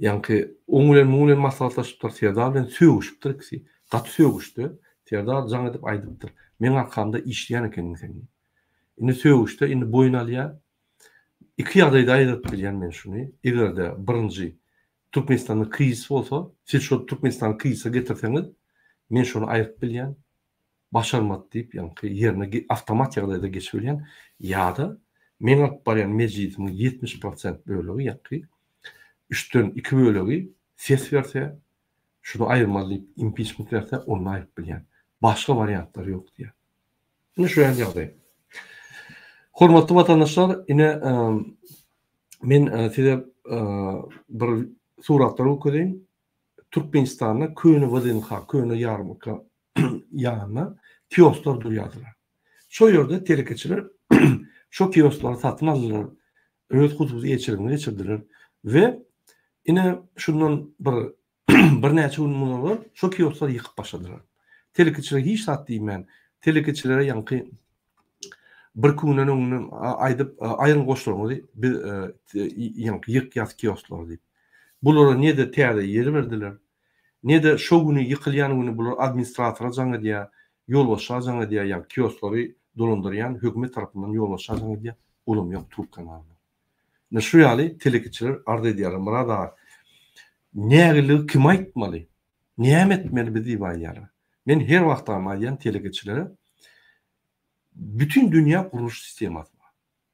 Ýaňky oň bilen muň bilen maslahatlaşypdyr, Serdar bilen sögüşipdir ikisi. Gaty sögüşdi. Serdar jaň edip aýdypdyr. Meň arkamda işleýän ekeniň sen diýip. Indi sögüşdi, indi boýun alýar. Iki ýagdaýda aýdyp bilýän men şuny. Eger-de birinji Türkmenistanda krizis bolsa, siz şol Türkmenistany krizise getirseňiz, men şony aýryp bilýän. Başarmady diýip, ýaňky ýerine awtomat ýagdaýda geçip bilýän. Ýa-da meň alyp barýan mejlisimiň 70 prosent bölegi ýaňky üçden iki bölegi ses berse, şuny aýyrmaly diýip impiçment berse, onda aýryp bilýän. Başga wariantlar ýok diýýär. Ine şu ýaly ýagdaý. Hormatly watandaşlar, ine men size bir suratlar görkezeýin. Türkmenistanda köne WDNH, köne ýarmarka ýanynda kiosklar durýardylar. Şo ýerde telekeçiler şo kiosklary satyn aldylar, öz hususy eýeçiligine geçirdiler we ine şundan bir birnäçe gün mundan ozal şo kiosklary ýykyp başladylar. Telekeçilere hiç zat diýmän, telekeçilere ýaňky bir iki günden öňünden aýdyp, aýryň goşlaryňyzy biz ýaňky ýykýas kiosklary diýip. Bulara ne-de täze ýer berdiler, ne-de şo güni ýykylýan güni bular administratora jaň edýär, ýolbaşça jaň edýär, ýagny kiosklary dolandyrýan hökümet tarapyndan ýolbaşça jaň edýär, olam ýok trubkany almak. Ine şu ýaly telekeçiler arz edýärler, Myrat aga, nägileligi kime aýtmaly, näme etmeli biz diýip aýdýarlar. Men her wagtam aýdýan telekeçilere, bütin dünýä gurluş sistemasy bar.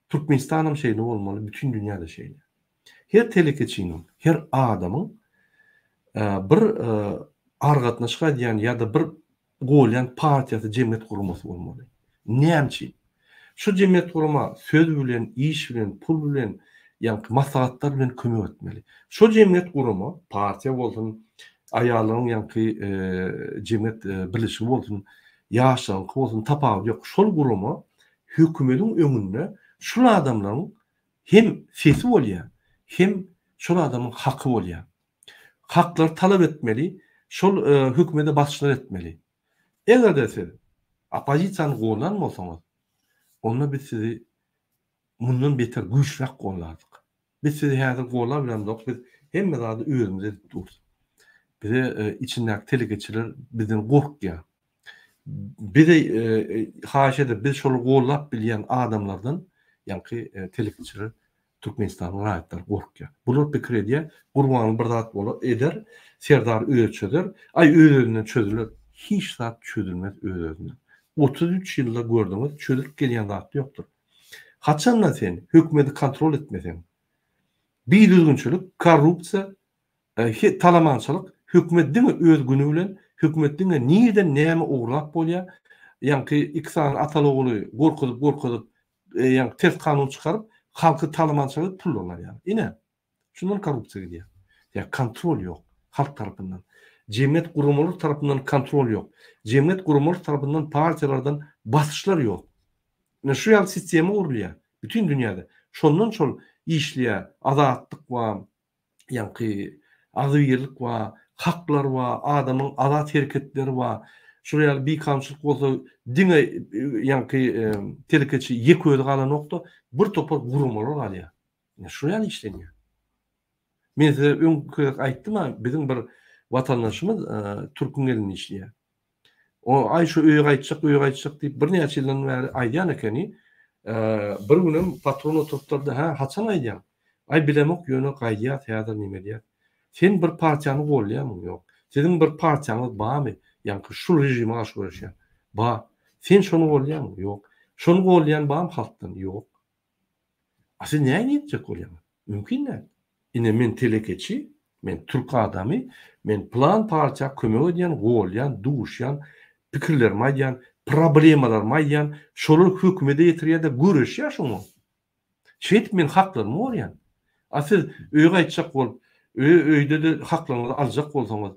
Türkmenistanam şeýle bolmaly, bütin dünýä-de şeýle. Her telekeçiniň, her adamyň bir aragatnaşyk edýän ýa-da bir golýan partiýasy, jemgyýet guramasy bolmaly. Näme üçin? Şu jemgyýet gurama söz bilen, iş bilen, pul bilen, ýaňky maslahatlar bilen kömek etmeli. Şo jemgyýet gurama, partiýa bolsun, aýallaryň ýaňky jemgyýet birleşigi bolsun, ýaşlaryňky bolsun, tapawudy ýok. Şol gurama hökümediň öňünde şul adamlaryň hem sesi bolýar, hem şol adamyň haky bolýar. Haklary talap etmeli, şol hökümede basyşlar etmeli. Eger-de siz oppozisiýany goldan bolsaňyz, onda biz sizi mundan beter güýçräk gollardyk. Biz sizi häzir gollap bilemzok, biz hemme zady özümiz edip durus. Bize içindäki telekeçiler bizden gorkýar. Bize haýyş edip, biz şol gollap bilýän adamlardan, ýaňky telekeçiler Türkmenistanyň raýatlary gorkýar. Bular pikir edýär, Gurbanguly bir zat bolar, eder, Serdar özi çözer, aý öz-özünden çözüler. Hiç zat çözülmez öz-özünden. 33 ýylda gördüňiz, çözülip gelýän zat ýokdur. Haçanda sen hökümeti kontrol etmeseň, bidüzgünçilik, korrupsiýa, talamançylyk, hökümet diňe öz güni bilen, hökümet diňe nirden näme ogurlap bolýar, ýaňky iki sany ataly-oguly gorkuzyp-gorkuzyp, ýaňky ters kanun çykaryp, halky talamançylyk edip pullaryny alýar. Ine, şundan korrupsiýa gidýär. Ýa kontrol ýok halk tarapyndan. Jemgyýet guramalary tarapyndan kontrol ýok. Jemgyýet guramalary tarapyndan partiýalardan basyşlar ýok. Ine şu ýaly sistema gurulýar bütin dünýäde. Şondan şol işleýär, azatlyk bar, ýaňky agzybirlik bar, haklar bar, adamyň azat hereketleri bar. Şular ýaly bikanunçylyk bolsa diňe ýaňky telekeçi ýeke özi galanok-da, bir topar guramalar galýar. Ine şu ýaly işlenýär. Men size öňki gezek aýtdym-a, biziň bir watandaşymyz türküň elinde işleýär. O aý şu öýe gaýtjak, öýe gaýtjak diýip birnäçe ýyldan bäri aýdýan ekeni. Bir günem patron oturypdyr-da, hä, haçan gaýdýaň? Aý bilemok, ýöne gaýdýas häzir neme edýäs. Sen bir partiýany gollaýarmyň? Ýok. Siziň bir partiýaňyz barmy? Ýaňky şul režime garşy göreşýän. Bar. Sen şony gollaýarmyň? Ýok. Şony gollaýan barmy halkdan? Ýok. A siz näme etjek bolýaňyz? Mümkin däl. Ine men telekeçi, men türk adamy, men plan partiýa kömek edýän, golýan, duşýan, pikirlerimi aýdýan, problemalarymy aýdýan, şolar hökümede ýetirýär-de göreşýär şoňa. Şeýdip men haklarymy gorýan. A siz öýe gaýtjak bolup, öýe öýde-de haklaryňyzy aljak bolsaňyz,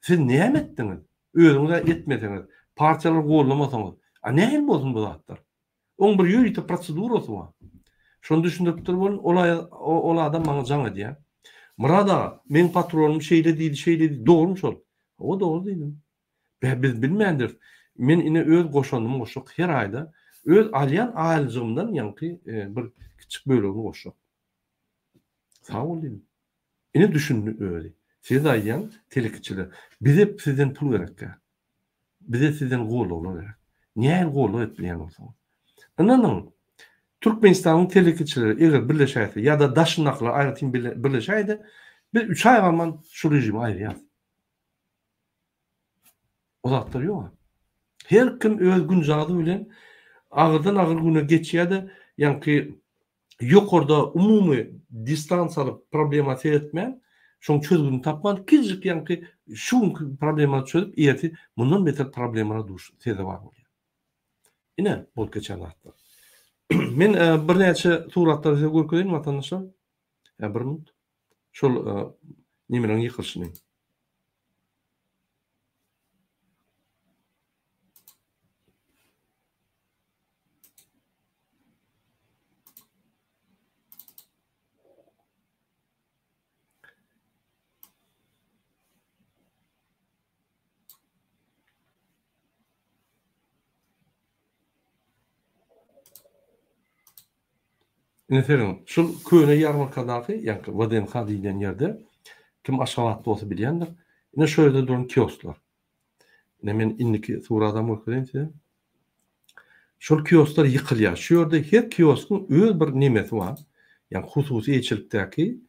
siz näme etdiňiz? Özüňiz-ä etmeseňiz, partiýalary gollamasaňyz, a nähili bolsun bu zatlar? Oň bir ýörite prosedurasy bar. Şony düşündiripdir welin, ol ol adam maňa jaň edýär. Myrat aga, meň patronym şeýle diýdi, şeýle diýdi, dogrumy şol? Hawa, dogry diýdim. Bä, biz bilmändiris. Men ine öz goşandymy goşjak her aýda öz alýan aýlyjygymdan ýaňky bir kiçjik bölegini goşjak. Sag bol diýdim. Ine düşündi özi. Size-de aýdýan telekeçiler, bize sizden pul gerek däl. Bize sizden gollaglar gerek. Nähili gollag edip bilýän bolsaňyz. Ynanyň, Türkmenistanyň telekeçileri eger birleşäýse ýa-da daşyndakylar aýratyn birleşäýde, biz üç aý galman şu režimi aýyrýarys. O zatlar ýok. Her kim öz günjagazy bilen agyrdan agyr güne geçýär-de, ýaňky ýokarda umumy distansiýaly problema seretmän, şoň çözgüdini tapman, kiçijik ýaňky şu günki problemany çözüp, ertir mundan beter problemalara duş sezewar bolýar. Ine, bolup geçen zatlar. Men birnäçe suratlary size görkezeýin watandaşlar. Ýa bir minut. Şol nemeleriň ýykylyşyny. Ine serediň, şul köne ýarmarkadaky, ýaňky WDNH diýilýän ýerde, kim Aşgabatda bolsa bilýändir. Ine şu ýerde duran kiosklar. Ine men indiki suradam görkezeýin size. Şol kiosklar ýykylýar. Şu ýerde her kioskyň öz bir nemesi bar. Ýagny hususy eýeçilikdäki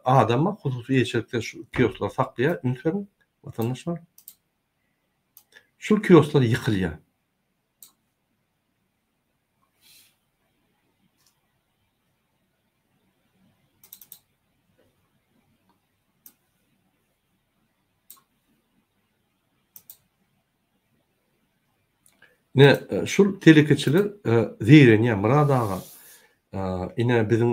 adam bar, hususy eýeçilikde şu kiosklary saklaýar. Üns beriň, watandaşlar. Şul kiosklar ýykylýar. Ine, şul telekeçiler zeýrenýär, Myrat aga, ine biziň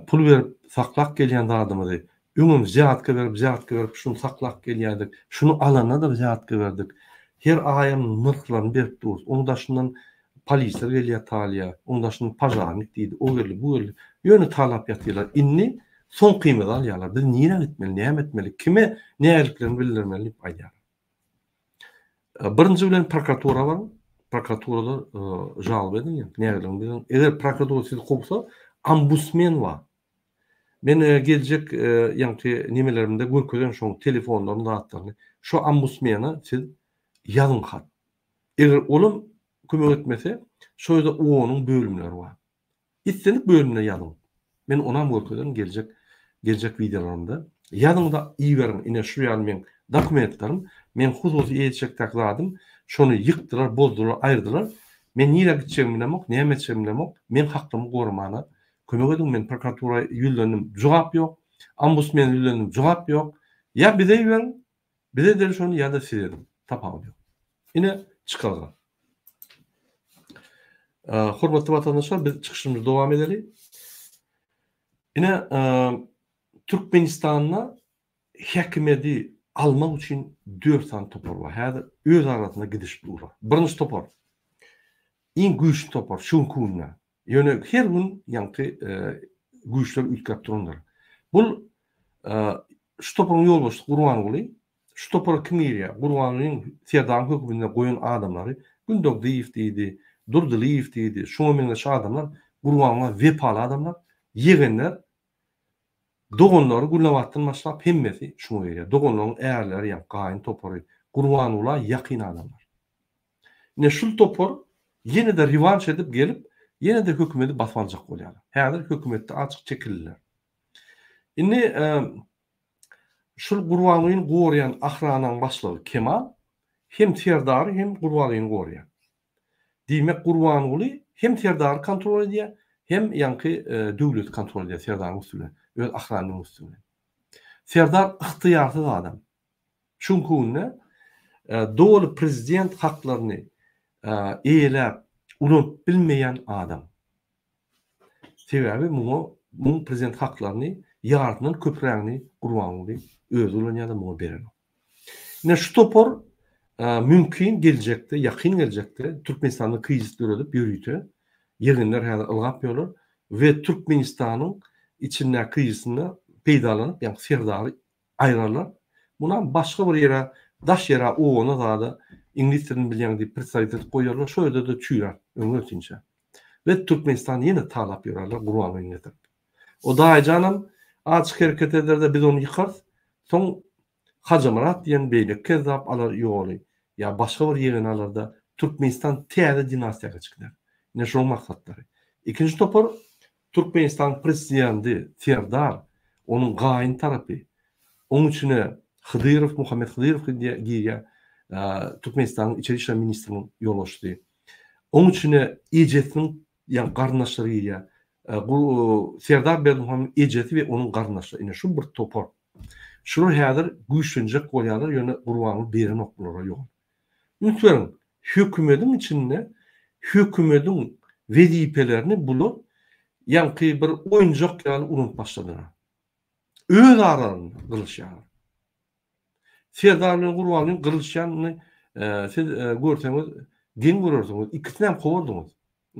pul berip saklap gelýän zadymyzy, öňem wzýatka berip, wzýatka berip şuny saklap gelýärdik, şuny alanda-da wzýatka berdik, her aýam nyrhlaryny berip durus, oň daşyndan polisler gelýär talýar, oň daşyndan požarnik diýdi, o geldi, bu geldi, ýöne talap ýatyrlar, indi soňkymyzy alýarlar, biz nirä gitmeli, näme etmeli, kime nägiliklerini bildirmeli diýip aýdýarlar. Birinji bilen prokuratura baryň. Prokuraturada žalba ediň, nägileligini bildiriň. Eger prokuratura sizi kowsa, ombudsmen bar. Men geljek ýaňky nemelerimde görkezen şoň telefonlaryny, zatlaryny. Şo ombudsmene siz ýazyň hat. Eger olam kömek etmese, şo ýerde OON-yň bölümleri bar. Islendik bölümine ýazyň. Men onam görkezerin geljek geljek wideolarymda. Ýazyňda iberiň ine şu ýaly meň dokumentlerim, meň hususy eýeçilikdäki zadym, şony ýykdylar, bozdular, aýyrdylar. Men nirä gitjegimi bilemok, näme etjegimi bilemok. Meň haklymy goramana kömek ediň, men prokuratura ýüzlendim, jogap ýok. Ombudsmene ýüzlendim, jogap ýok. Ýa bize iberiň, biz edeli şony ýa-da siz ediň. Tapawudy ýok. Ine çykalga. Hormatly watandaşlar, biz çykyşymyzy dowam edeli. Ine, Türkmenistanda häkimiýeti almak üçin dört sany topar bar. Häzir öz arasynda gidişip durlar. Birinji topar, iň güýçli topar şu günki günde. Ýöne her gün ýaňky güýçler üýtgäp durandyr. Bul şu toparyň ýolbaşçysy Gurbanguly Şu topara kim girýär? Gurbangulyň Serdaryň höküminde goýan adamlary Gündogdyýew diýdi, Durdylyýew diýdi, şuňa meňzeş adamlar Gurbanguly wepaly adamlar, ýegenler, doganlary Gülnabatdan başlap hemmesi şuňa girýär. Doganlaryň ärleri ýa gaýyn topary Gurbangula ýakyn adamlar. Ine şul topar ýene-de rewanş edip gelip, ýene-de hökümeti basyp aljak bolýarlar. Häzir hökümetde azjyk çekildiler. Indi Şul Gurbangulyny goraýan ahranaň başlygy Kemal hem Serdary hem Gurbangulyny goraýar. Diýmek Gurbanguly hem Serdary kontrol edýär, hem ýaňky döwleti kontrol edýär Serdaryň üsti bilen, öz ahranynyň üsti bilen. Serdar ygtyýarsyz adam. Şu günki günde doly prezident haklaryny eýeläp ulanyp bilmeýän adam. Sebäbi muňa muň prezident haklaryny ýarysyndan köprägini Gurbanguly özi ulanýar-da muňa berenok. Ine şu topar mümkin geljekde, ýakyn geljekde Türkmenistanda krizis döredip ýörite ýegenler häzir ylgap ýörler we Türkmenistanyň içindäki krizisinde peýdalanyp ýagny Serdary aýrarlar. Munam başga bir ýere daş ýere owna zada iňlis dilini bilýäň diýip predstavit edip goýarlar şo ýerde-de çüýrär öňe ötünçä. We Türkmenistany ýene talap ýörerler Gurbangulyny getirip. O daýyjanam. Azjyk hereket eder-de biz ony ýykarys. Soň Hajymyrat diýen beýleki kezzap alar ýoly ýa başga bir ýegeni alar-da Türkmenistan täze dinastiýa geçip gider. Ine şoň maksatlary. Ikinji topar Türkmenistanyň prezidenti Serdar, onuň gaýyn tarapy, oň içine Hydyrow, Muhammet Hydyrow girýär, Türkmenistanyň içeri işler ministriniň ýolbaşçysy. Oň içine ejesiniň ýa garyndaşlary girýär. Serdar Berdimuhamedowyň ejesi we onuň garyndaşlary. Ine şu bir topar. Şular häzir güýçlenjek bolýarlar, ýöne Gurbanguly berenok bulara ýol. Üns beriň, hökümediň içinde hökümediň wezipelerini bular ýaňky bir oýunjak ýaly ulanyp başladylar. Öz aralarynda gylyşýarlar. Serdar bilen Gurbangulyň gylyşýanyny siz görseňiz geň görersiňiz. Ikisini hem kowardyňyz.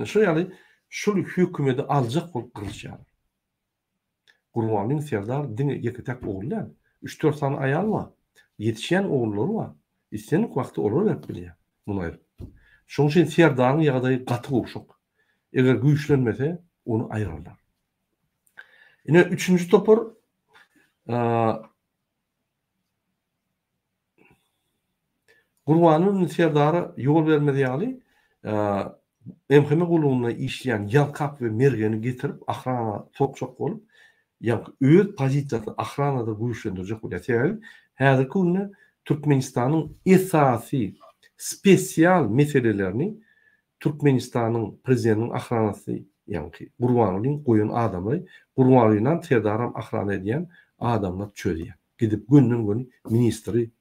Şol ýaly şul hökümedi aljak bolup gylyşýarlar. Gurbanlyň serdar diňe ýeke-täk ogly däl. Üç-dört sany aýaly bar. Ýetişýän ogullary bar. Islendik wagty olara berip bilýär. Muny aýryp. Şonuň üçin serdaryň ýagdaýy gaty gowşak. Eger güýçlenmese, ony aýyrarlar. Ine, üçünji topar Gurbanguly serdara ýol bermez ýaly, MHM gullugynda işleýän Ýalkap we Mergeni getirip ahrana sokjak bolup, ýagny öz pozisiýasyny ahranada güýçlendirjek bolýar. Sebäbi häzirki günde Türkmenistanyň esasy spesial meselelerini Türkmenistanyň prezidentiniň ahranasy ýaňky Gurbangulyň goýan adamlary, Gurbangulyňam Serdaram ahrana edýän adamlar çözýär. Gidip gönden-göni ministri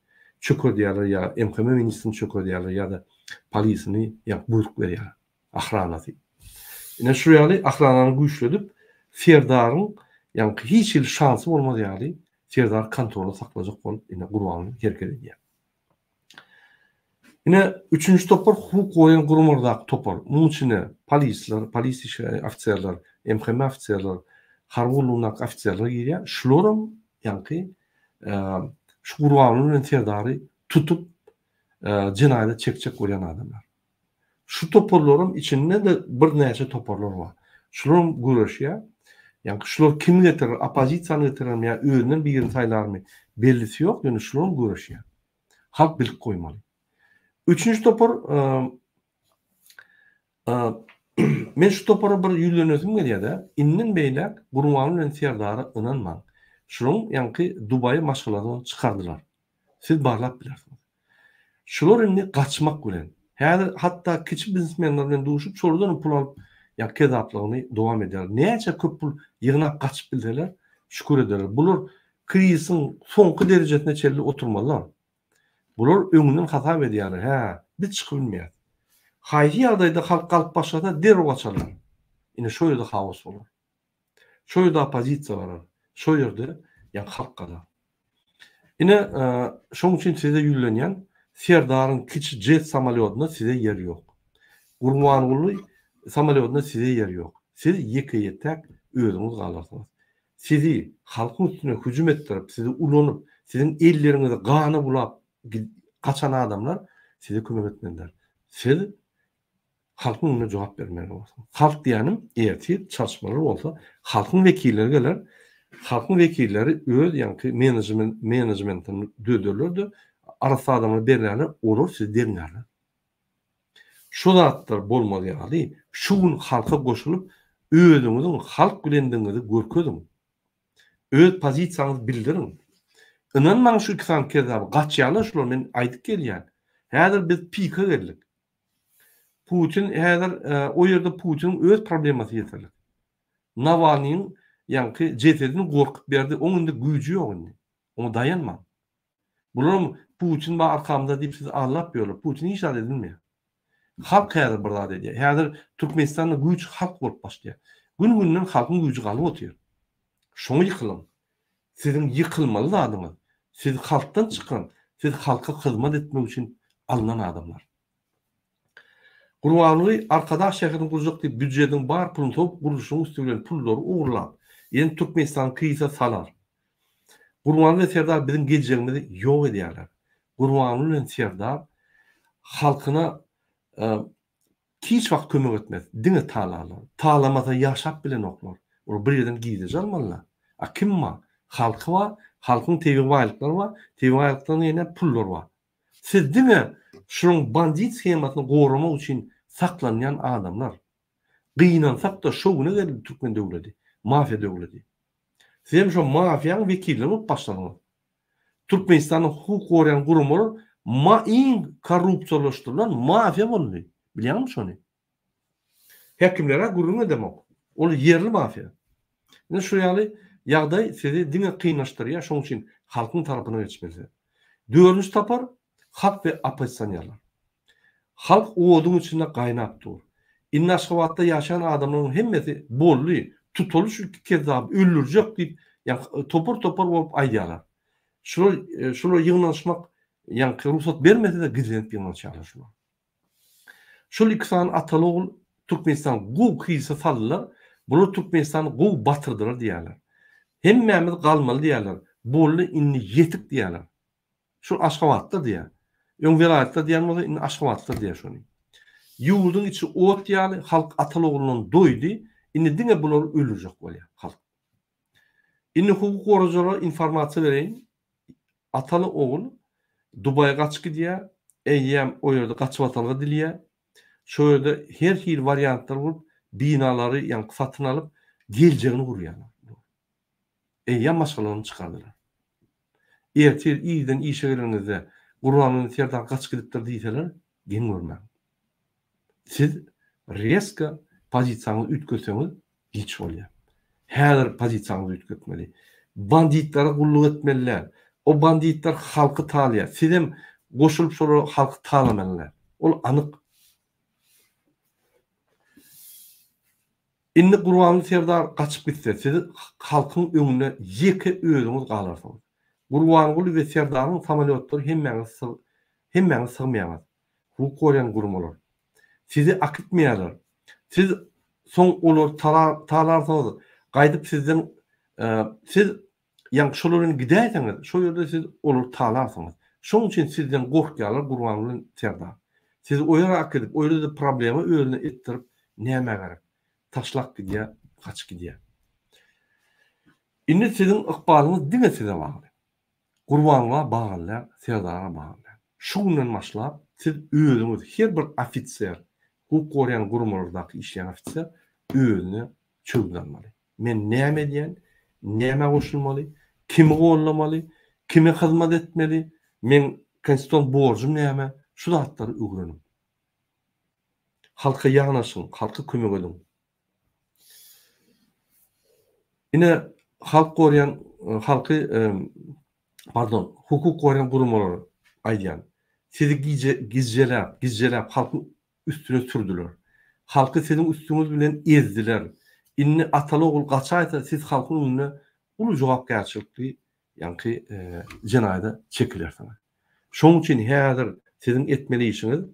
çökerdýärler ýa MHM ministrini çökerdýärler ýa-da polisini ýa buýruk berýärler. Ahranasy. Ine şu ýaly ahranany güýçledip Serdaryň ýaňky hiç hili şansy bolmaz ýaly Serdary kontrolda saklajak bolup ine Gurbanguly hereket edýär. Ine, üçünji topar hukuk goraýan guramalardaky topar. Munuň içine polisler, polis işgärleri, ofiserler, MHM ofiserler, harby gullugyndaky ofiserler girýär. Şularam ýaňky şu Gurbanguly bilen Serdary tutup, jenaýata çekjek bolýan adamlar. Şu toparlaryň içinde-de birnäçe toparlar bar. Şularam göreşýär. Ýaňky şular kimi getirer, oppozisiýany getirermi ýa özünden birini saýlarmy, bellisi ýok, ýöne şularam göreşýär. Halk bilip goýmaly. Üçünji topar men şu topara bir ýüzlenesim gelýär-de, inden beýläk Gurbanguly bilen Serdara ynanmaň. Şularyň ýaňky Dubaýa maşgalasyny çykardylar. Siz barlap bilersiňiz. Şular indi gaçmak bilen, häzir hatda kiçi biznesmenler bilen duşup, şolardan hem pul alyp, ýa kezaplygyny dowam edýärler. Näçe köp pul ýygnap gaçyp bilseler, şükür ederler. Bular krizisiň soňky derejesine çenli oturmalylar. Bular öňünden hasap edýärler, hä, biz çykyp bilmeýäris. Haýsy ýagdaýda halk galyp başlasa, derrew gaçarlar. Ine şo ýerde haos bolar. Şo ýerde oppozisiýa galar. Şo ýerde ýa halk galar. Ine, şoň üçin size ýüzlenýän, Serdaryň kiçi jet samolýodynda size ýer ýok. Gurbanguly samolýodynda size ýer ýok. Siz ýeke-ýetäk özüňiz galarsyňyz. Sizi halkyň üstüne hüjüm etdirip, sizi ulanyp, siziň elleriňizi gana bulap gaçan adamlar size kömek etmezler. Siz Halkyň öňünde jogap bermeli bolarsyň. Halk diýýänim ertir çalyşmalar bolsa halkyň wekilleri geler, halkyň wekilleri öz ýaňky menejment menejmentini düzederler-de arassa adamlara berlerler, olar sizi derňärler. Şu zatlar bolmaz ýaly şu gün halka goşulyp özüňiziň halk bilendigiňizi görkeziň. Öz pozisiýaňyzy bildiriň. Ynanmaň şu iki sany kezzaba gaçýarlar şular men aýdyp gelýän. Häzir biz pika geldik. Putin häzir o ýerde Putiniň öz problemasy ýeterlik. Nawalnyň ýaňky jesedini gorkup berdi, oň indi güýji ýok indi. Oňa daýanmaň. Bularam Putin bar arkamyzda diýip sizi aldap ýörler. Putin hiç zat edilmeýär. Halk häzir bir zat edýär. Häzir Türkmenistanda güýç halk bolup başlaýar. Gün-günden halkyň güýji galyp otyr. Şoňa ýykylyň. Siziň ýykylmaly zadyňyz, siz halkdan çykan, siz halka hyzmat etmek üçin alnan adamlar. Gurbanguly Arkadag şäherini gurjak diýip býujediň bar puluny sowup gurluşygyň üsti bilen pullary ogurlap, ýene Türkmenistany krizise salar. Gurbanguly we Serdar biziň geljegimizi ýok edýärler. Gurbanguly bilen Serdar halkyna Hiç wagt kömek etmez, diňe talarlar. Talamasa ýaşap bilenoklar. Olar bir ýerden girdeji almalylar. A kim bar? Halky bar, halkyň tebigy baýlyklary bar, tebigy baýlykdan gelýän pullar bar. Siz diňe şunuň bandit shemasyny goramak üçin saklanýan adamlar. Gynansak-da şo güne geldi türkmen döwledi, mafiýa döwledi. Siz hem şo mafiýaň wekilleri bolup başladyňyz. Türkmenistanyň hukuk goraýan guramalar ma iň korrupsiýalaşdyrylan mafiýa boldy. Bilýäňmi şony? Häkimlere gürrüň edemok. Ol ýerli mafiýa. Ine şu ýaly ýagdaý sizi diňe kynlaşdyrýar, şonuň üçin halkyň tarapyna geçmeli. Dördünji tapar halk we oppozisionerler. Halk oduň içinde gaýnap dur. Indi Aşgabatda ýaşaýan adamlaryň hemmesi boldy, tutaly şu iki kezzaby öldürjek diýip, ýa topar-topar bolup aýdýarlar. Şular şular ýygnanyşmak ýaňky rugsat bermese-de gizlenip ýygnanyşýarlar şular. Şol iki sany ataly-ogul Türkmenistany gowy krizise saldylar, bular Türkmenistany gowy batyrdylar diýýärler. Hemmämiz galmaly diýýärler, boldy indi ýetik diýýärler. Şol Aşgabatda diýýär. Öň welaýatda diýen bolsa indi Aşgabatda diýýär şony. Ýurduň içi ot ýaly, halk ataly-oglundan doýdy, indi diňe bulary öldürjek bolýar halk. Indi hukuk goraýjylara informasiýa bereýin. Ataly ogul Dubaýa gaçyp gidýär, eýýäm o ýerde gaçybatalga dileýär. Şo ýerde her hili wariantlar bolup, binalary ýaňky satyn alyp, geljegini gurýarlar. Eýýäm maşgalalaryny çykardylar. Ertir irden işe geleniňizde Gurbanguly Serdar gaçyp gidipdir diýseler, geň görmäň. Siz rezko pozisiýaňyzy üýtgetseňiz giç bolýar. Häzir pozisiýaňyzy üýtgetmeli. Banditlere gulluk etmeli däl. O banditler halky talaýar. Sizem goşulyp şolara halky talamaly däl. Ol anyk. Indi Gurbanguly Serdar gaçyp gitse, siz halkyň öňünde ýeke özüňiz galarsyňyz. Gurbanguly we Serdaryň samolýotlary hemmäňiz hemmäňiz sygmaýaňyz. Hukuk goraýan guramalar. Sizi akitmeýärler. Siz soň olary talarsyňyz, gaýdyp sizden siz ýaňky şolar bilen gidäýseňiz, şol ýerde siz olary talarsyňyz. Şonuň üçin sizden gorkýarlar Gurbanguly Serdar. Sizi o ýere akidip, o ýerde-de problema özüne etdirip nämä gerek? Taşlap gidýär, gaçyp gidýär. Indi siziň ykbalyňyz diňe size bagly. Gurbangula bagly däl, Serdara bagly däl. Şu günden başlap siz özüňiz her bir ofiser, hukuk goraýan guramalardaky işleýän ofiser özüne çözgüt almaly. Men näme edýän, nämä goşulmaly, kimi gollamaly, kime hyzmat etmeli, meň konstitusion borjum näme, şu zatlary öwreniň. Halka ýanaşyň, halka kömek ediň. Ine, halk goraýan, halky, pardon, hukuk goraýan guramalar aýdýan. Sizi gije, gizjeläp, gizjeläp halkyň üstüne sürdüler. Halky siziň üstüňiz bilen ezdiler. Indi ataly-ogul gaçaýsa, siz halkyň öňünde uly jogapkärçilikli ýaňky jenaýada çekilersiňiz. Şonuň üçin häzir siziň etmeli işiňiz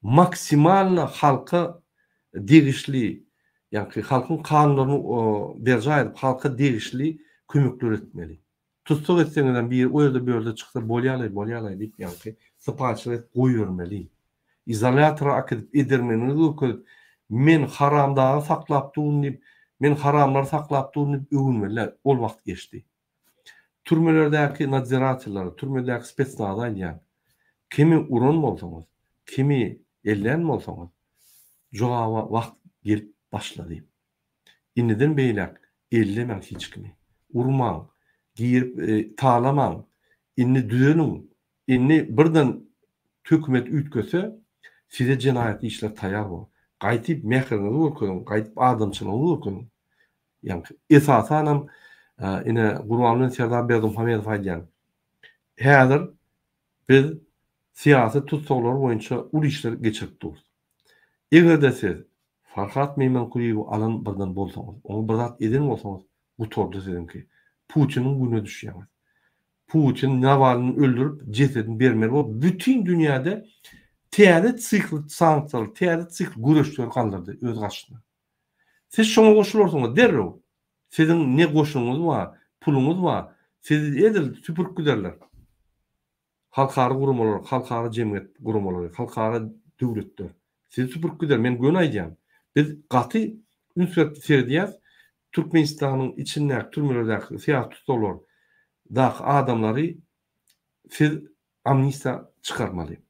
maksimalno halka degişli, ýaňky halkyň kanunlaryny berjaý edip, halka degişli kömekler etmeli. Tussag etseňizem biri o ýerde bu ýerde çyksa bolýalaý, bolýalaý diýip ýaňky sypaýyçylyk edip goýbermeli. Izolýatora äkidip edermenligiňizi görkezip, men haramdagy saklap durun diýip, men haramlary saklap durun diýip öwünmeli däl. Ol wagt geçdi. Türmelerdäki nadziratellara, türmedäki spetsnaza aýdýan, kimi uran bolsaňyz, kimi ellän bolsaňyz, jogaba wagt gelip başlady. Indiden beýläk ellemäň hiç kimi. Urmaň, girip talamaň, indi düzeliň, indi birden hökümet üýtgese, size jenaýatly işler taýýar bor. Gaýtyp mähriňizi görkeziň, gaýdyp adamçylygyňyzy görkeziň. Ýaňky esasanam ine Gurbanguly Serdar Berdimuhamedow aýdýan. Häzir biz syýasy tussaglar boýunça uly işler geçirip durus. Eger-de siz Farhat Meýmankulyýewi alan birden bolsaňyz, oňa bir zat eden bolsaňyz, gutardy siziňki. Putiniň gününe düşýäňiz. Putin Nawalnyny öldürip, jesedini bermeli bolup, bütin dünýäde täze sikl sanksiýalar, täze sikl göreşleri galdyrdy öz garşysyna. Siz şoňa goşularsyňyz derrew. Siziň ne goşunyňyz bar, puluňyz bar, sizi edil süpürip giderler. Halkara guramalar, halkara jemgyýet guramalary, halkara döwletler sizi süpürip gider. Men göni aýdýan. Biz gaty üns berip seredýäs. Türkmenistanyň içindäki türmelerdäki syýasy tussaglar daky adamlary siz amnistiýa çykarmaly.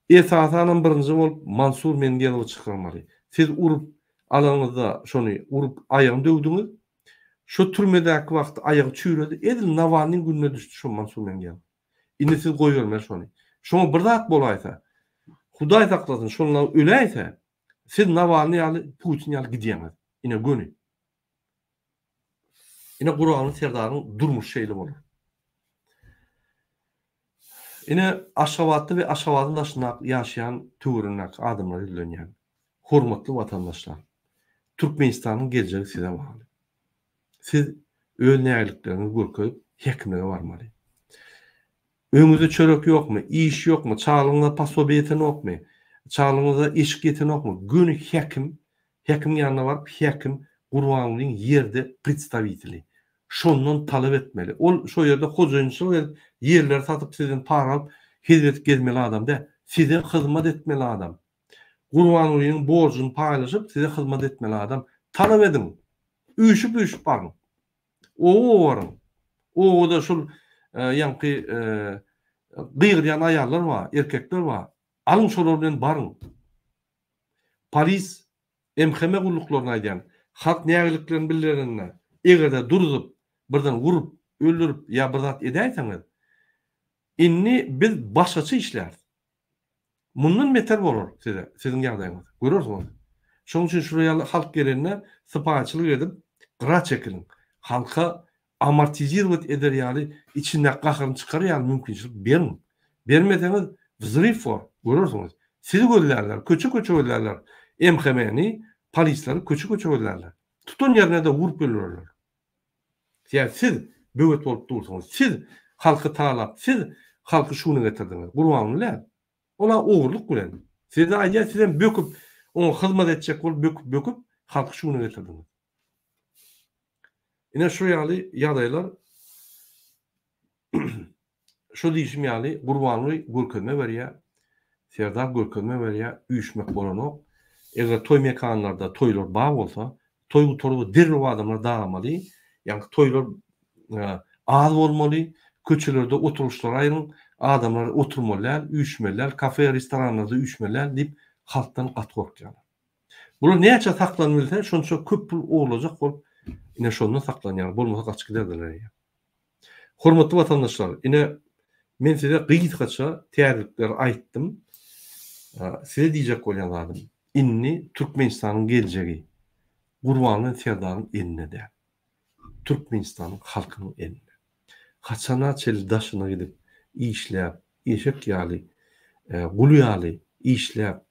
Esasanam birinji bolup Mansur Mengelowy çykarmaly. Siz urup alanyňyzda şony urup aýagyny döwdüňiz. Şo türmedäki wagty aýagy çüýredi. Edil Nawalnyň gününe düşdi şo Mansur Mengelow. Indi siz goýbermeli şony. Şoňa bir zat bolaýsa, Hudaý saklasyn şonda öläýse, siz Nawalny ýaly Putin ýaly gidýäňiz. Ine göni. Ine Gurbanguly Serdaryň durmuşy şeýle bolar. Ine Aşgabatda we Aşgabadyň daşynda ýaşaýan töweregindäki adamlara ýüzlenýän. Hormatly watandaşlar! Türkmenistanyň geljegi size bagly. Siz öz nägilikleriňizi görkezip häkimlige barmaly. Öňüňizde çörek ýokmy, iş ýokmy, çagalygyňyza posobiýe ýetenokmy, çagalygyňyza eşik ýetenokmy, göni häkim, häkimiň ýanyna baryp häkim Gurbangulyň ýerde predstawiteli. Şondan talap etmeli. Ol şo ýerde hojaýynçylyk edip, ýerleri satyp sizden para alyp hezil edip gezmeli adam däl. Size hyzmat etmeli adam. Gurbangulynyň borjuny paýlaşyp size hyzmat etmeli adam. Talap ediň. Üýşüp-üýşüp baryň. Oba baryň. Obada şul ýaňky gygyrýan aýallar bar, erkekler bar. Alyň şolar bilen baryň. Polis, MHM gulluklaryna aýdýan, halk nägiliklerini bildirende, eger-de durzup, birden urup, öldürip ýa bir zat edäýseňiz, indi biz başgaça işläris. Mundan beter bolar size, siziň ýagdaýyňyz. Görersiňiz. Şonuň üçin şular ýaly halk gelende sypaýyçylyk edip, gyra çekiliň. Halka amortizirowat eder ýaly, içindäki gaharyny çykar ýaly mümkinçilik beriň. Bermeseňiz, wzryw bor, görersiňiz. Sizi gözlärler, köçe-köçe gözlärler. MHM-ni, polisleri köçe-köçe gözlärler. Tutan ýerine-de urup öldürerler. Sebäbi siz böwet bolup dursuňyz. Siz halky talap, siz halky şuna getirdiňiz. Gurbanguly däl. Ol-a ogurlyk bilen. Size aýdýan, sizem böküp, oňa hyzmat etjek bolup böküp-böküp halky şuna getirdiňiz. Ine şu ýaly ýagdaýlar Şo diýşim ýaly Gurbanguly görkezme berýär, Serdar görkezme berýär, üýşmek bolanok. Eger toý mekanlarda toýlar bar bolsa, toý gutaryp derrew adamlar dagamaly, ýagny toýlar az bolmaly, köçelerde oturyşlary aýryň, adamlar oturmaly däl, üýşmeli däl, kafe, restoranlarda üýşmeli däl diýip halkdan gaty gorkýarlar. Bular näçe saklanybilse, şonça köp pul ogurlajak bolup, ine şondan saklanýarlar, bolmasa gaçyp giderdiler eýýäm. Hormatly watandaşlar, ine, men size gysgaça täzelikleri aýtdym. Size diýjek bolýan zadym, indi Türkmenistanyň geljegi Gurbanguly Serdaryň elinde däl. Türkmenistanyň halkynyň elinde. Haçana çenli daşyna gidip işläp, eşek ýaly, gul ýaly işläp,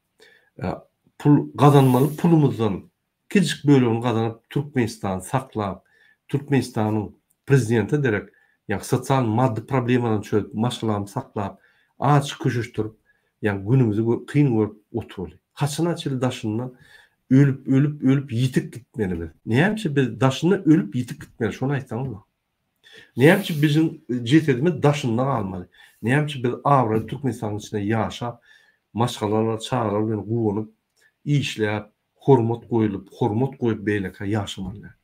pul gazanmaly pulumyzdan Kiçijik bölegini gazanyp Türkmenistany saklap, Türkmenistanyň prezidente derek ýa sosial maddy problemalaryny çözüp maşgalamy saklap azajyk köşeşdirip ýa günümizi kyn görüp oturaly. Haçana çenli daşynda ölüp ölüp ölüp ýitip gitmeli biz. Näme üçin biz daşynda ölüp ýitip gitmeli şony aýtsaňyz maňa. Näme üçin biziň jesedimiz daşynda galmaly? Näme üçin biz abraýly Türkmenistanyň içinde ýaşap maşgalalar çagalar bilen guwanyp işläp hormat goýulyp, hormat goýup beýlekä ýaşamaly däl.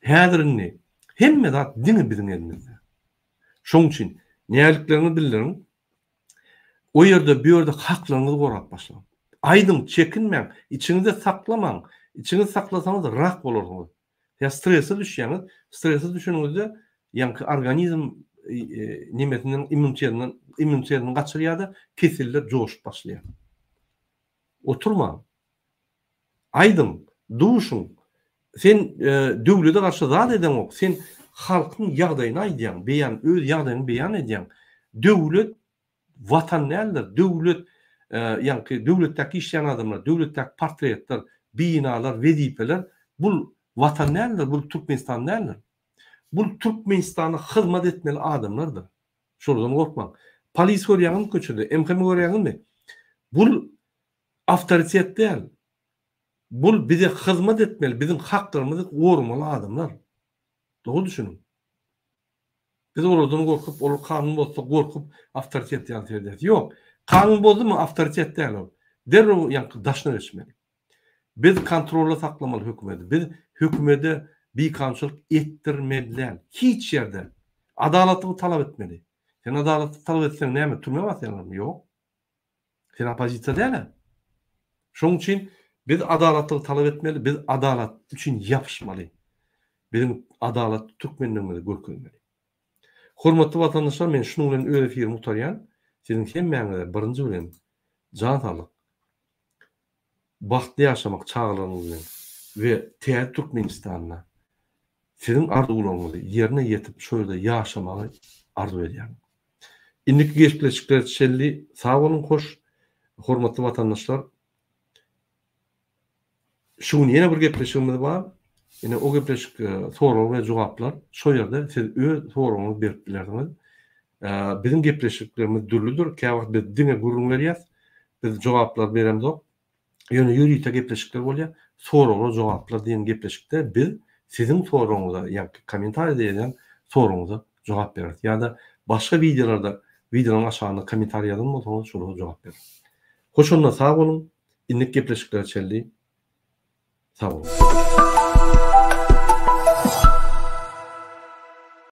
Häzir indi hemme zat diňe biziň elimizde. Şoň üçin nälikleriňizi bildiriň. O ýerde, bu ýerde haklaryňyzy gorap başlaň. Aýdyň, çekinmäň, içiňizde saklamaň. Içiňizde saklasaňyz rak bolarsyňyz. Ýa strese düşýäňiz. Strese düşeniňizde ýaňky organizm nemesinden, immunitetinden, immunitetini gaçyrýar-da, keseller joşup başlaýar. Oturmaň. Aýdyň, duşuň. Sen döwlete garşy zat edeňok, sen halkyň ýagdaýyny aýdýaň, beýan, öz ýagdaýyňy beýan edýäň. Döwlet watan däldir. Döwlet ýaňky döwletdäki işleýän adamlar, döwletdäki portretler, binalar, wezipeler bul watan däldir, bul Türkmenistan däldir. Bul Türkmenistana hyzmat etmeli adamlardyr. Şolardan gorkmaň. Polis görýäňizmi köçede, MHM görýäňizmi? Bul awtoritet däl. Bul bize hyzmat etmeli, biziň haklarymyzy goramaly adamlar. Dogry düşüniň. Biz olardan gorkup, olar kanun bozsa gorkup awtoritet ýaly seredýäris. Ýok. Kanun bozdumy awtoritet däl ol. Derrew ýaňky daşyna geçmeli. Biz kontrolda saklamaly hökümeti. Biz hökümede bikanunçylyk etdirmeli däl. Hiç ýerde. Adalatlygy talap etmeli. Sen adalatlyk talap etseň näme, türmä basýarlarmy? Ýok. Sen oppozisiýa däl-ä. Şonuň üçin biz adalatlygy talap etmeli, biz adalat üçin ýapyşmaly. Biziň adalatly türkmenligimizi görkezmeli. Hormatly watandaşlar men şunuň bilen öz efirimi gutarýan. Siziň hemmäňize birinji bilen jan saglyk, bagtly ýaşamak çagalaryňyz bilen we täze Türkmenistanda siziň arzuwlaryňyzy ýerine ýetip şo ýerde ýaşamagy arzuw edýärin. Indiki gepleşiklere çenli sag boluň hoş hormatly watandaşlar. Şu gün ýene bir gepleşigimiz bar. Ine o gepleşik sorag we jogaplar. Şo ýerde siz öz soragyňyzy berip bilersiňiz. Biziň gepleşiklerimiz dürlüdir. Käwagt biz diňe gürrüň berýäs. Biz jogaplar beremzok. Ýöne ýörite gepleşikler bolýar. Soraglar jogaplar diýen gepleşikde biz siziň soragyňyza ýa-da kommentariýada ýazýan soragyňyza jogap bereris. Ýa-da başga wideolarda wideolaryň aşagynda kommentariýa ýazan bolsaňyz şolara jogap bereris. Hoş onda sag boluň. Indiki gepleşiklere çenli sag boluň.